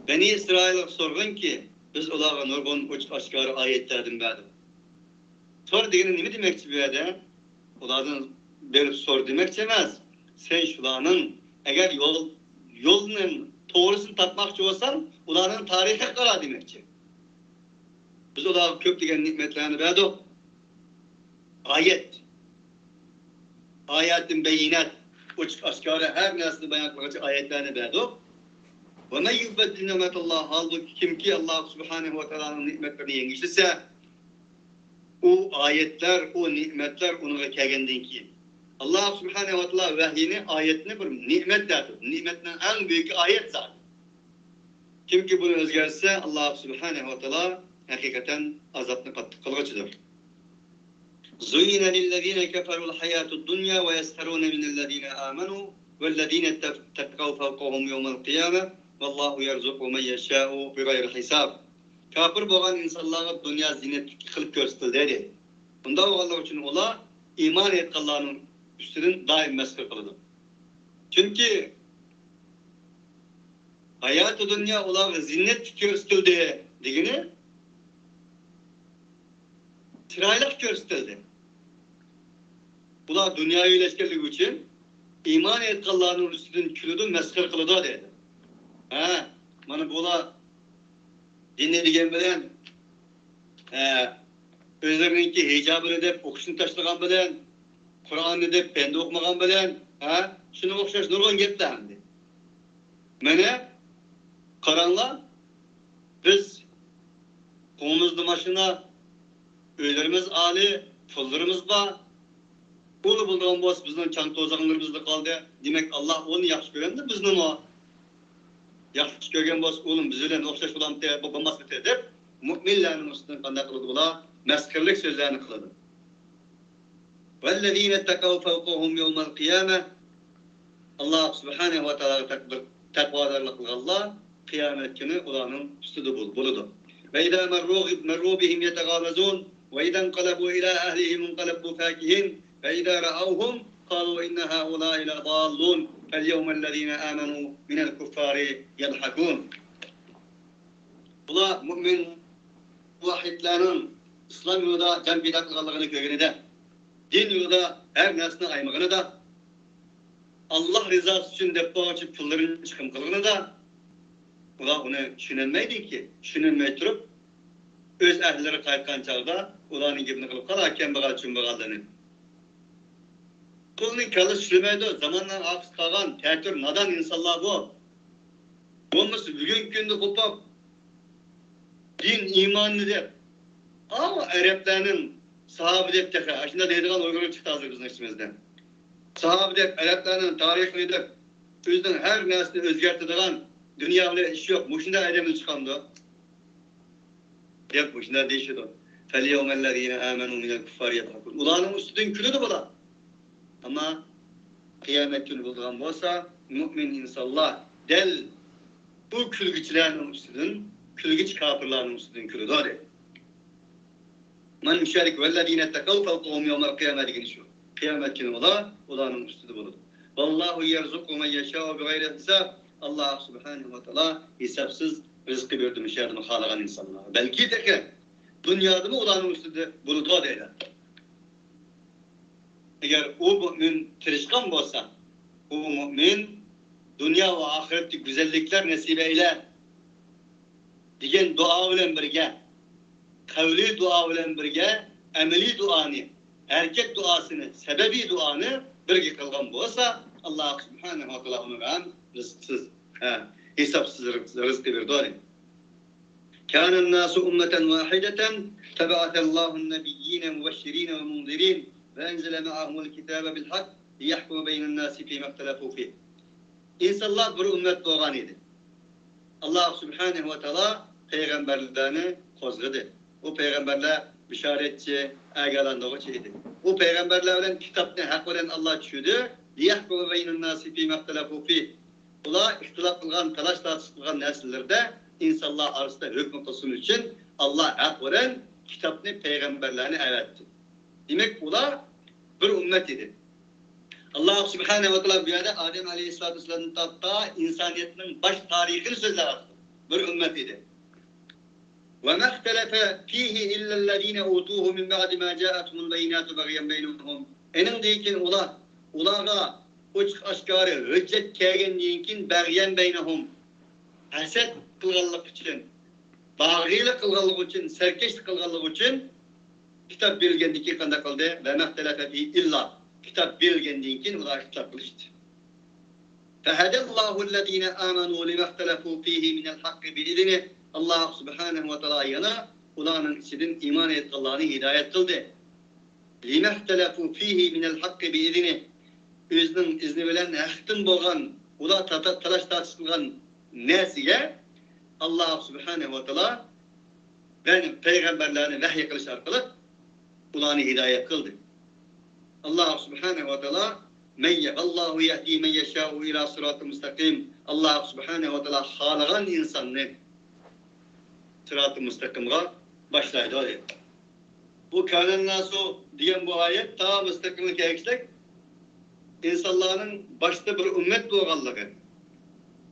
بەنى ئىسرائىلغا سورىغىنكى، بىز ئۇلارغا نۇرغۇن ئوچۇق ئاشكارا ئايەتلەردىن بەردۇق. سور دېگىنى نېمە دېمەكچى بۇ يەردە؟ ئۇلاردىن بېرىپ سور دېمەكچى ئەمەس. سەن شۇلارنىڭ ئەگەر يول، يولنىڭ توغرىسىنى تاپماقچى بولساڭ، ئۇلارنىڭ تارىخىغا قارا دېمەكچى. بىز ئۇلارغا كۆپلىگەن نېمەتلەرنى بەردۇق. ئايەت. ئايەتىن بەييىنات. ئوچۇق ئاشكارا ھەر نەرسىنى بايان قىلغۇچى ئايەتلەرنى بەردۇق. ۋە مەن يۇبەددىل نىئمەتەللاھ، ھالبۇكى كىمكى ئاللاھ سۇبھانەھۇ ۋە تائالانىڭ نېمەتلىرىنى يەڭگۈشلىسە، ئۇ ئايەتلەر، ئۇ نېمەتلەر ئۇنىڭغا كەلگەندىن كېيىن. ئاللاھ سۇبھانەھۇ ۋە تائالا ۋەھىينى ئايەتنى بىر نېمەت دەپتۇ. نېمەتنىڭ ئەڭ بۈيۈكى ئايەت زادى. كىمكى بۇنى ئۆزگەرتسە، ئاللاھ سۇبھانەھۇ ۋە تائالا ھەقىقەتەن ئازابنى قاتتىق قىلغۇچىدۇر. زين للذين كفروا الحياة الدنيا ويسخرون من الذين آمنوا والذين اتقوا فوقهم يوم القيامة والله يرزق من يشاء بغير حساب. كاپىر بولغان ئىنسانلارغا دۇنيا زىننەتلىك قىلىپ كۆرسىتىلدى، دېدى. بۇنداق بولغانلىقى ئۈچۈن ئۇلار ئىمان ئېيتقانلارنىڭ ئۈستىدىن دائىم مەسخىرە قىلىدۇ. چۈنكى ھاياتى دۇنيا ئۇلارغا زىننەتلىك كۆرسىتىلدى دېگىنى، چىرايلىق كۆرسىتىلدى. ئۇلار دۇنياۋىلەشكەنلىكى ئۈچۈن ئىمان ئېيتقانلارنىڭ ئۈستىدىن كۈلىدۇ، مەسخىرە قىلىدۇ دەيدۇ. ھە، مانا بۇلار دىننى دېگەن بىلەن، ھە، ئۆزلىرىنىڭكى ھىجابىنى دەپ ئوقۇشنى تاشلىغان بىلەن، قۇرئاننى دەپ پەندە ئوقۇمىغان بىلەن، ھە، شۇنىڭغا ئوخشاش نۇرغۇن گەپلەر ئەمدى. مانا، قاراڭلار، بىز قولىمىزدا ماشىنا، ئۆيلىرىمىز ئالىي، پۇللىرىمىز بار. ئۇلا بولىدىغان بولسا، بىزنىڭ چاڭ-توزاڭلىرىمىزدا قالدى. دېمەك، ئاللاھ ئۇنى ياخشى كۆرەمدۇ بىزنىمۇ؟ ياخشى كۆرگەن بولسا، ئۇلۇم بىز بىلەن ئوخشاش بولامتى، بولماسمىتى دەپ، مۆمىنلەرنىڭ ئۈستىدىن قانداق قىلىدۇ بۇلار؟ مەسخىرىلىك سۆزلەرنى قىلىدۇ. والذين اتقوا فوقهم يوم القيامة. ئاللاھ سۇبھانەھۇ ۋە تائالاغا تەقۋادارلىق قىلغانلار قىيامەت كۈنى ئۇلارنىڭ ئۈستىدە بول-، بولىدۇ. وإذا مروا، مروا بهم يتغامزون. وإذا انقلبوا إلى أهلهم انقلبوا فكهين. فإذا رأوهم قالوا إن هؤلاء لضالون فاليوم الذين آمنوا من الكفار يضحكون. بۇلار مۇئمىن مۇۋەھھىدلەرنىڭ ئىسلام يولىدا جان پىدا قىلغانلىقىنى كۆرگىنىدە، دىن يولىدا ھەر نەرسىنى ئايىمىغىنىدا، ئاللاھ رىزاسى ئۈچۈن دەپ بولغۇچە پۇللىرىنى چىقىم قىلغىنىدا، ئۇلار ئۇنى چۈشىنەلمەيدىكى، چۈشىنەلمەي تۇرۇپ، ئۆز ئەھلىلىرى قايتقان چاغدا ئۇلارنىڭ گېپىنى قىلىپ قالا، كەمبەغەل چۇمبەغەللىرىنى. پۇلنىڭ كاللىسى چۈشلىمەيدۇ، زاماننىڭ ئارقىسىدا قالغان تەتۈر نادان ئىنسانلار بۇ. بولمىسا بۈگۈنكى كۈندە قوپۇپ، دىن ئىماننى دەپ، ئاۋۇ ئەرەبلەرنىڭ ساھابە دەپ تېخى ئاشۇنداق دەيدىغان ئۇيغۇرلار چىقتى ھازىر بىزنىڭ ئىچىمىزدە. ساھابە دەپ، ئەرەبلەرنىڭ تارىخىنى دەپ، ئۆزىنىڭ ھەر نەرسىنى ئۆزگەرتىدىغان، دۇنيا بىلەن ئىشى يوق، مۇشۇنداق ئادەملەر چىقامدۇ؟ دەپ مۇشۇنداق دېيىشىدۇ. فَالْيَوْمَ الَّذِينَ آمَنُوا مِنَ الْكُفَّارِ يَضْحَكُونَ. ئۇلارنىڭ ئۈستىدىن كۈلىدۇ بۇلار. ئەمما قىيامەت كۈنى بولىدىغان بولسا، مۇئمىن ئىنسانلار دەل بۇ كۈلگۈچىلەرنىڭ ئۈستىدىن، كۈلگۈچى كاپىرلارنىڭ ئۈستىدىن كۈلىدۇ، دەيدۇ. مانا مۇشۇ يەردىكى وَالَّذِينَ اتَّقَوْا فَوْقَهُمْ يَوْمَ الْقِيَامَةِ دېگىنى شۇ. قىيامەت كۈنى ئۇلار، ئۇلارنىڭ ئۈستىدە بولىدۇ. وَاللَّهُ يَرْزُقُ مَنْ يَشَاءُ بِغَيْرِ حِسَابٍ. ئاللاھ سۇبھانەھۇ ۋە تائالا ھېسابسىز رىزقى بېرىدۇ مۇشۇ يەردىمۇ خالىغان ئىنسانلارغا. بەلكى تېخى دۇنيادىمۇ ئۇلارنىڭ ئۈستىدە بولىدۇ دەيدۇ. ئەگەر ئۇ مۇئمىن تىرىشقان بولسا، ئۇ مۇئمىن دۇنيا ۋە ئاخىرەتتە گۈزەللىكلەر نېسىپ ئەيلە دېگەن دۇئا بىلەن بىرگە، قەۋلىي دۇئا بىلەن بىرگە ئەمەلىي دۇئانى، ھەرىكەت دۇئاسىنى، سەبەبىي دۇئانى بىرگە قىلغان بولسا، ئاللاھ سۇبھانەھۇ ۋە تائالا ئۇنىڭغا ھەم رىزقسىز، ھە، ھېسابسىز رىزقى بېرىدۇ. كَانَ النَّاسُ أُمَّةً وَاحِدَةً فَبَعَثَ اللَّهُ النَّبِيِّينَ مُبَشِّرِينَ وَمُنذِرِينَ وَأَنزَلَ مَعَهُمُ الْكِتَابَ بِالْحَقِّ لِيَحْكُمَ بَيْنَ النَّاسِ فِيمَا اخْتَلَفُوا فِيهِ. ئىنسانلار بىر ئۈممەت بولغان ئىدى. ئاللاھ سۇبھانەھۇ ۋە تائالا پەيغەمبەرلەرنى قوزغىدى. ئۇ پەيغەمبەرلەر بېشارەتچى، ئاگاھلاندۇرغۇچى ئىدى. ئۇ پەيغەمبەرلەر بىلەن كىتابنى ھەق بىلەن ئاللاھ چۈشۈردى. لِيَحْكُمَ بَيْنَ النَّاسِ فِيمَا اخْتَلَفُوا فِيهِ. ئۇلار ئىختىلاپ قىلغان، تالاش-تارتىش قىلغان نەرسىلىرىدە ئىنسانلار ئارىسىدا ھۆكۈم قىلسۇن ئۈچۈن، ئاللاھ ھەق بىلەن كىتابنى، پەيغەمبەرلەرنى ئەۋەتتى. دېمەك، ئۇلار بىر ئۈممەت ئىدى. ئاللاھ سۇبھانەھۇ ۋە تائالا بۇ يەردە ئادەم ئەلەيھىسسالاتۇ ۋەسسالامدىن تارتىپ تا ئىنسانىيەتنىڭ باش تارىخىنى سۆزلەۋاتىدۇ. بىر ئۈممەت ئىدى. وَمَا اخْتَلَفَ فِيهِ إِلَّا الَّذِينَ أُوتُوهُ مِنْ بَعْدِ مَا جَاءَتْهُمُ الْبَيِّنَاتُ بَغْيًا بَيْنَهُمْ. ئېنىڭدىن كېيىن ئۇلار، ئۇلارغا ئوچۇق ئاشكارا ھۆججەت كەلگەندىن كېيىن بەغيەن بەينەھۇم، ھەسەت قىلغانلىقى ئۈچۈن، باغىيلىق قىلغانلىقى ئۈچۈن، سەركەشلىك قىلغانلىقى ئۈچۈن كىتاب بېرىلگەندىن كېيىن قانداق قىلدى؟ وَمَا اخْتَلَفَ فِيهِ إِلَّا، كىتاب بېرىلگەندىن كېيىن ئۇلار ئىختىلاپ قىلىشتى. فَهَدَى اللَّهُ الَّذِينَ آمَنُوا لِمَا اخْتَلَفُوا فِيهِ مِنَ الْحَقِّ بِإِذْنِهِ. ئاللاھ سۇبھانەھۇ ۋە تائالا يەنە ئۇلارنىڭ ئىچىدىن ئىمان ئېيتقانلارنى ھىدايەت قىلدى. لِمَا اخْتَلَفُوا فِيهِ مِنَ الْحَقِّ بِإِذْنِهِ. ئۆزىنىڭ ئىزنى بىلەن ھەقتىن بولغان، ئۇلار تا-، تا-، تالاش-تارتىش قىلغان نەرسىگە ئاللاھ سۇبھانەھۇ ۋە تائالا، يەنى پەيغەمبەرلەرنى ۋەھىي قىلىش ئارقىلىق ئۇلارنى ھىدايەت قىلدى. ئاللاھ سۇبھانەھۇ ۋە تائالا، مەن ي-، ۋاللاھۇ يەھدى مەن يەشائۇ ئىلا سىراتىن مۇستەقىم. ئاللاھ سۇبھانەھۇ ۋە تائالا خالىغان ئىنساننى سىراتى مۇستەقىمغا باشلايدۇ، دەيدۇ. بۇ كانەنناسۇ دېگەن بۇ ئايەت تا مۇستەقىمگە كەلگۈچىلىك ئىنسانلارنىڭ باشتا بىر ئۈممەت بولغانلىقى،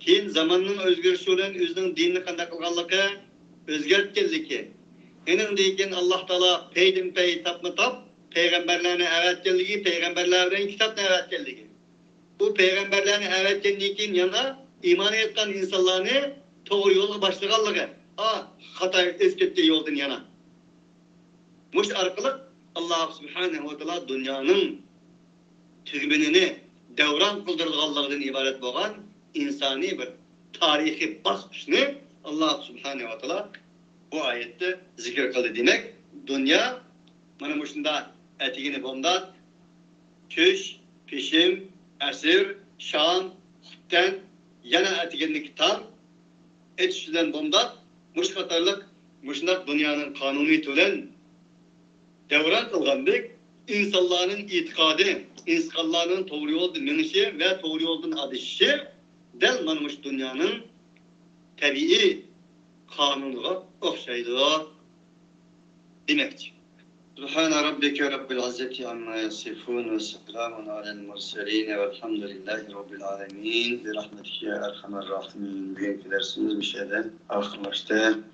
كېيىن زاماننىڭ ئۆزگىرىشى بىلەن ئۆزىنىڭ دىنىنى قانداق قىلغانلىقى، ئۆزگەرتكەنلىكى، ئېنىڭدىن كېيىن ئاللاھ تائالا پەيدىن پەي، تاپما تاپ پەيغەمبەرلەرنى ئەۋەتكەنلىكى، پەيغەمبەرلەر بىلەن كىتابنى ئەۋەتكەنلىكى، بۇ پەيغەمبەرلەرنى ئەۋەتكەندىن كېيىن يەنە ئىمان ئېيتقان ئىنسانلارنى توغرا يولغا باشلىغانلىقى، ئا، خاتا ئېزىپ كەتكەن يولدىن يەنە. مۇشۇ ئارقىلىق ئاللاھ سۇبھانەھۇ ۋە تائالا دۇنيانىڭ تۈگمىنىنى دەۋران قىلدۇرىدىغانلىقىدىن ئىبارەت بولغان ئىنسانىي بىر تارىخىي باسقۇچنى ئاللاھ سۇبھانەھۇ ۋە تائالا بۇ ئايەتتە زىكىر قىلدى. دېمەك، دۇنيا مانا مۇشۇنداق ئەتىگىنى بومدات، چۈش، پېشىم، ئەسىر، شام، خۇپتەن، يەنە ئەتىگەنلىكى تاڭ، ئېتىش بىلەن بومدات، مۇشۇ قاتارلىق مۇشۇنداق دۇنيانىڭ قانۇنىيىتى بىلەن دەۋران قىلغاندەك، ئىنسانلارنىڭ ئېتىقادى، ئىنسانلارنىڭ توغرا يولدا مېڭىشى ۋە توغرا يولدىن ئادىشىشى دەل مانا مۇشۇ دۇنيانىڭ تەبىئىي قانۇنىغا ئوخشايدۇ دېمەكچى. سبحان ربك رب العزة عما يصفون وسلام على المرسلين والحمد لله رب العالمين برحمتك يا أرحم الراحمين. بۈگۈنكى دەرسىمىز مۇشۇ يەردە ئاخىرلاشتى.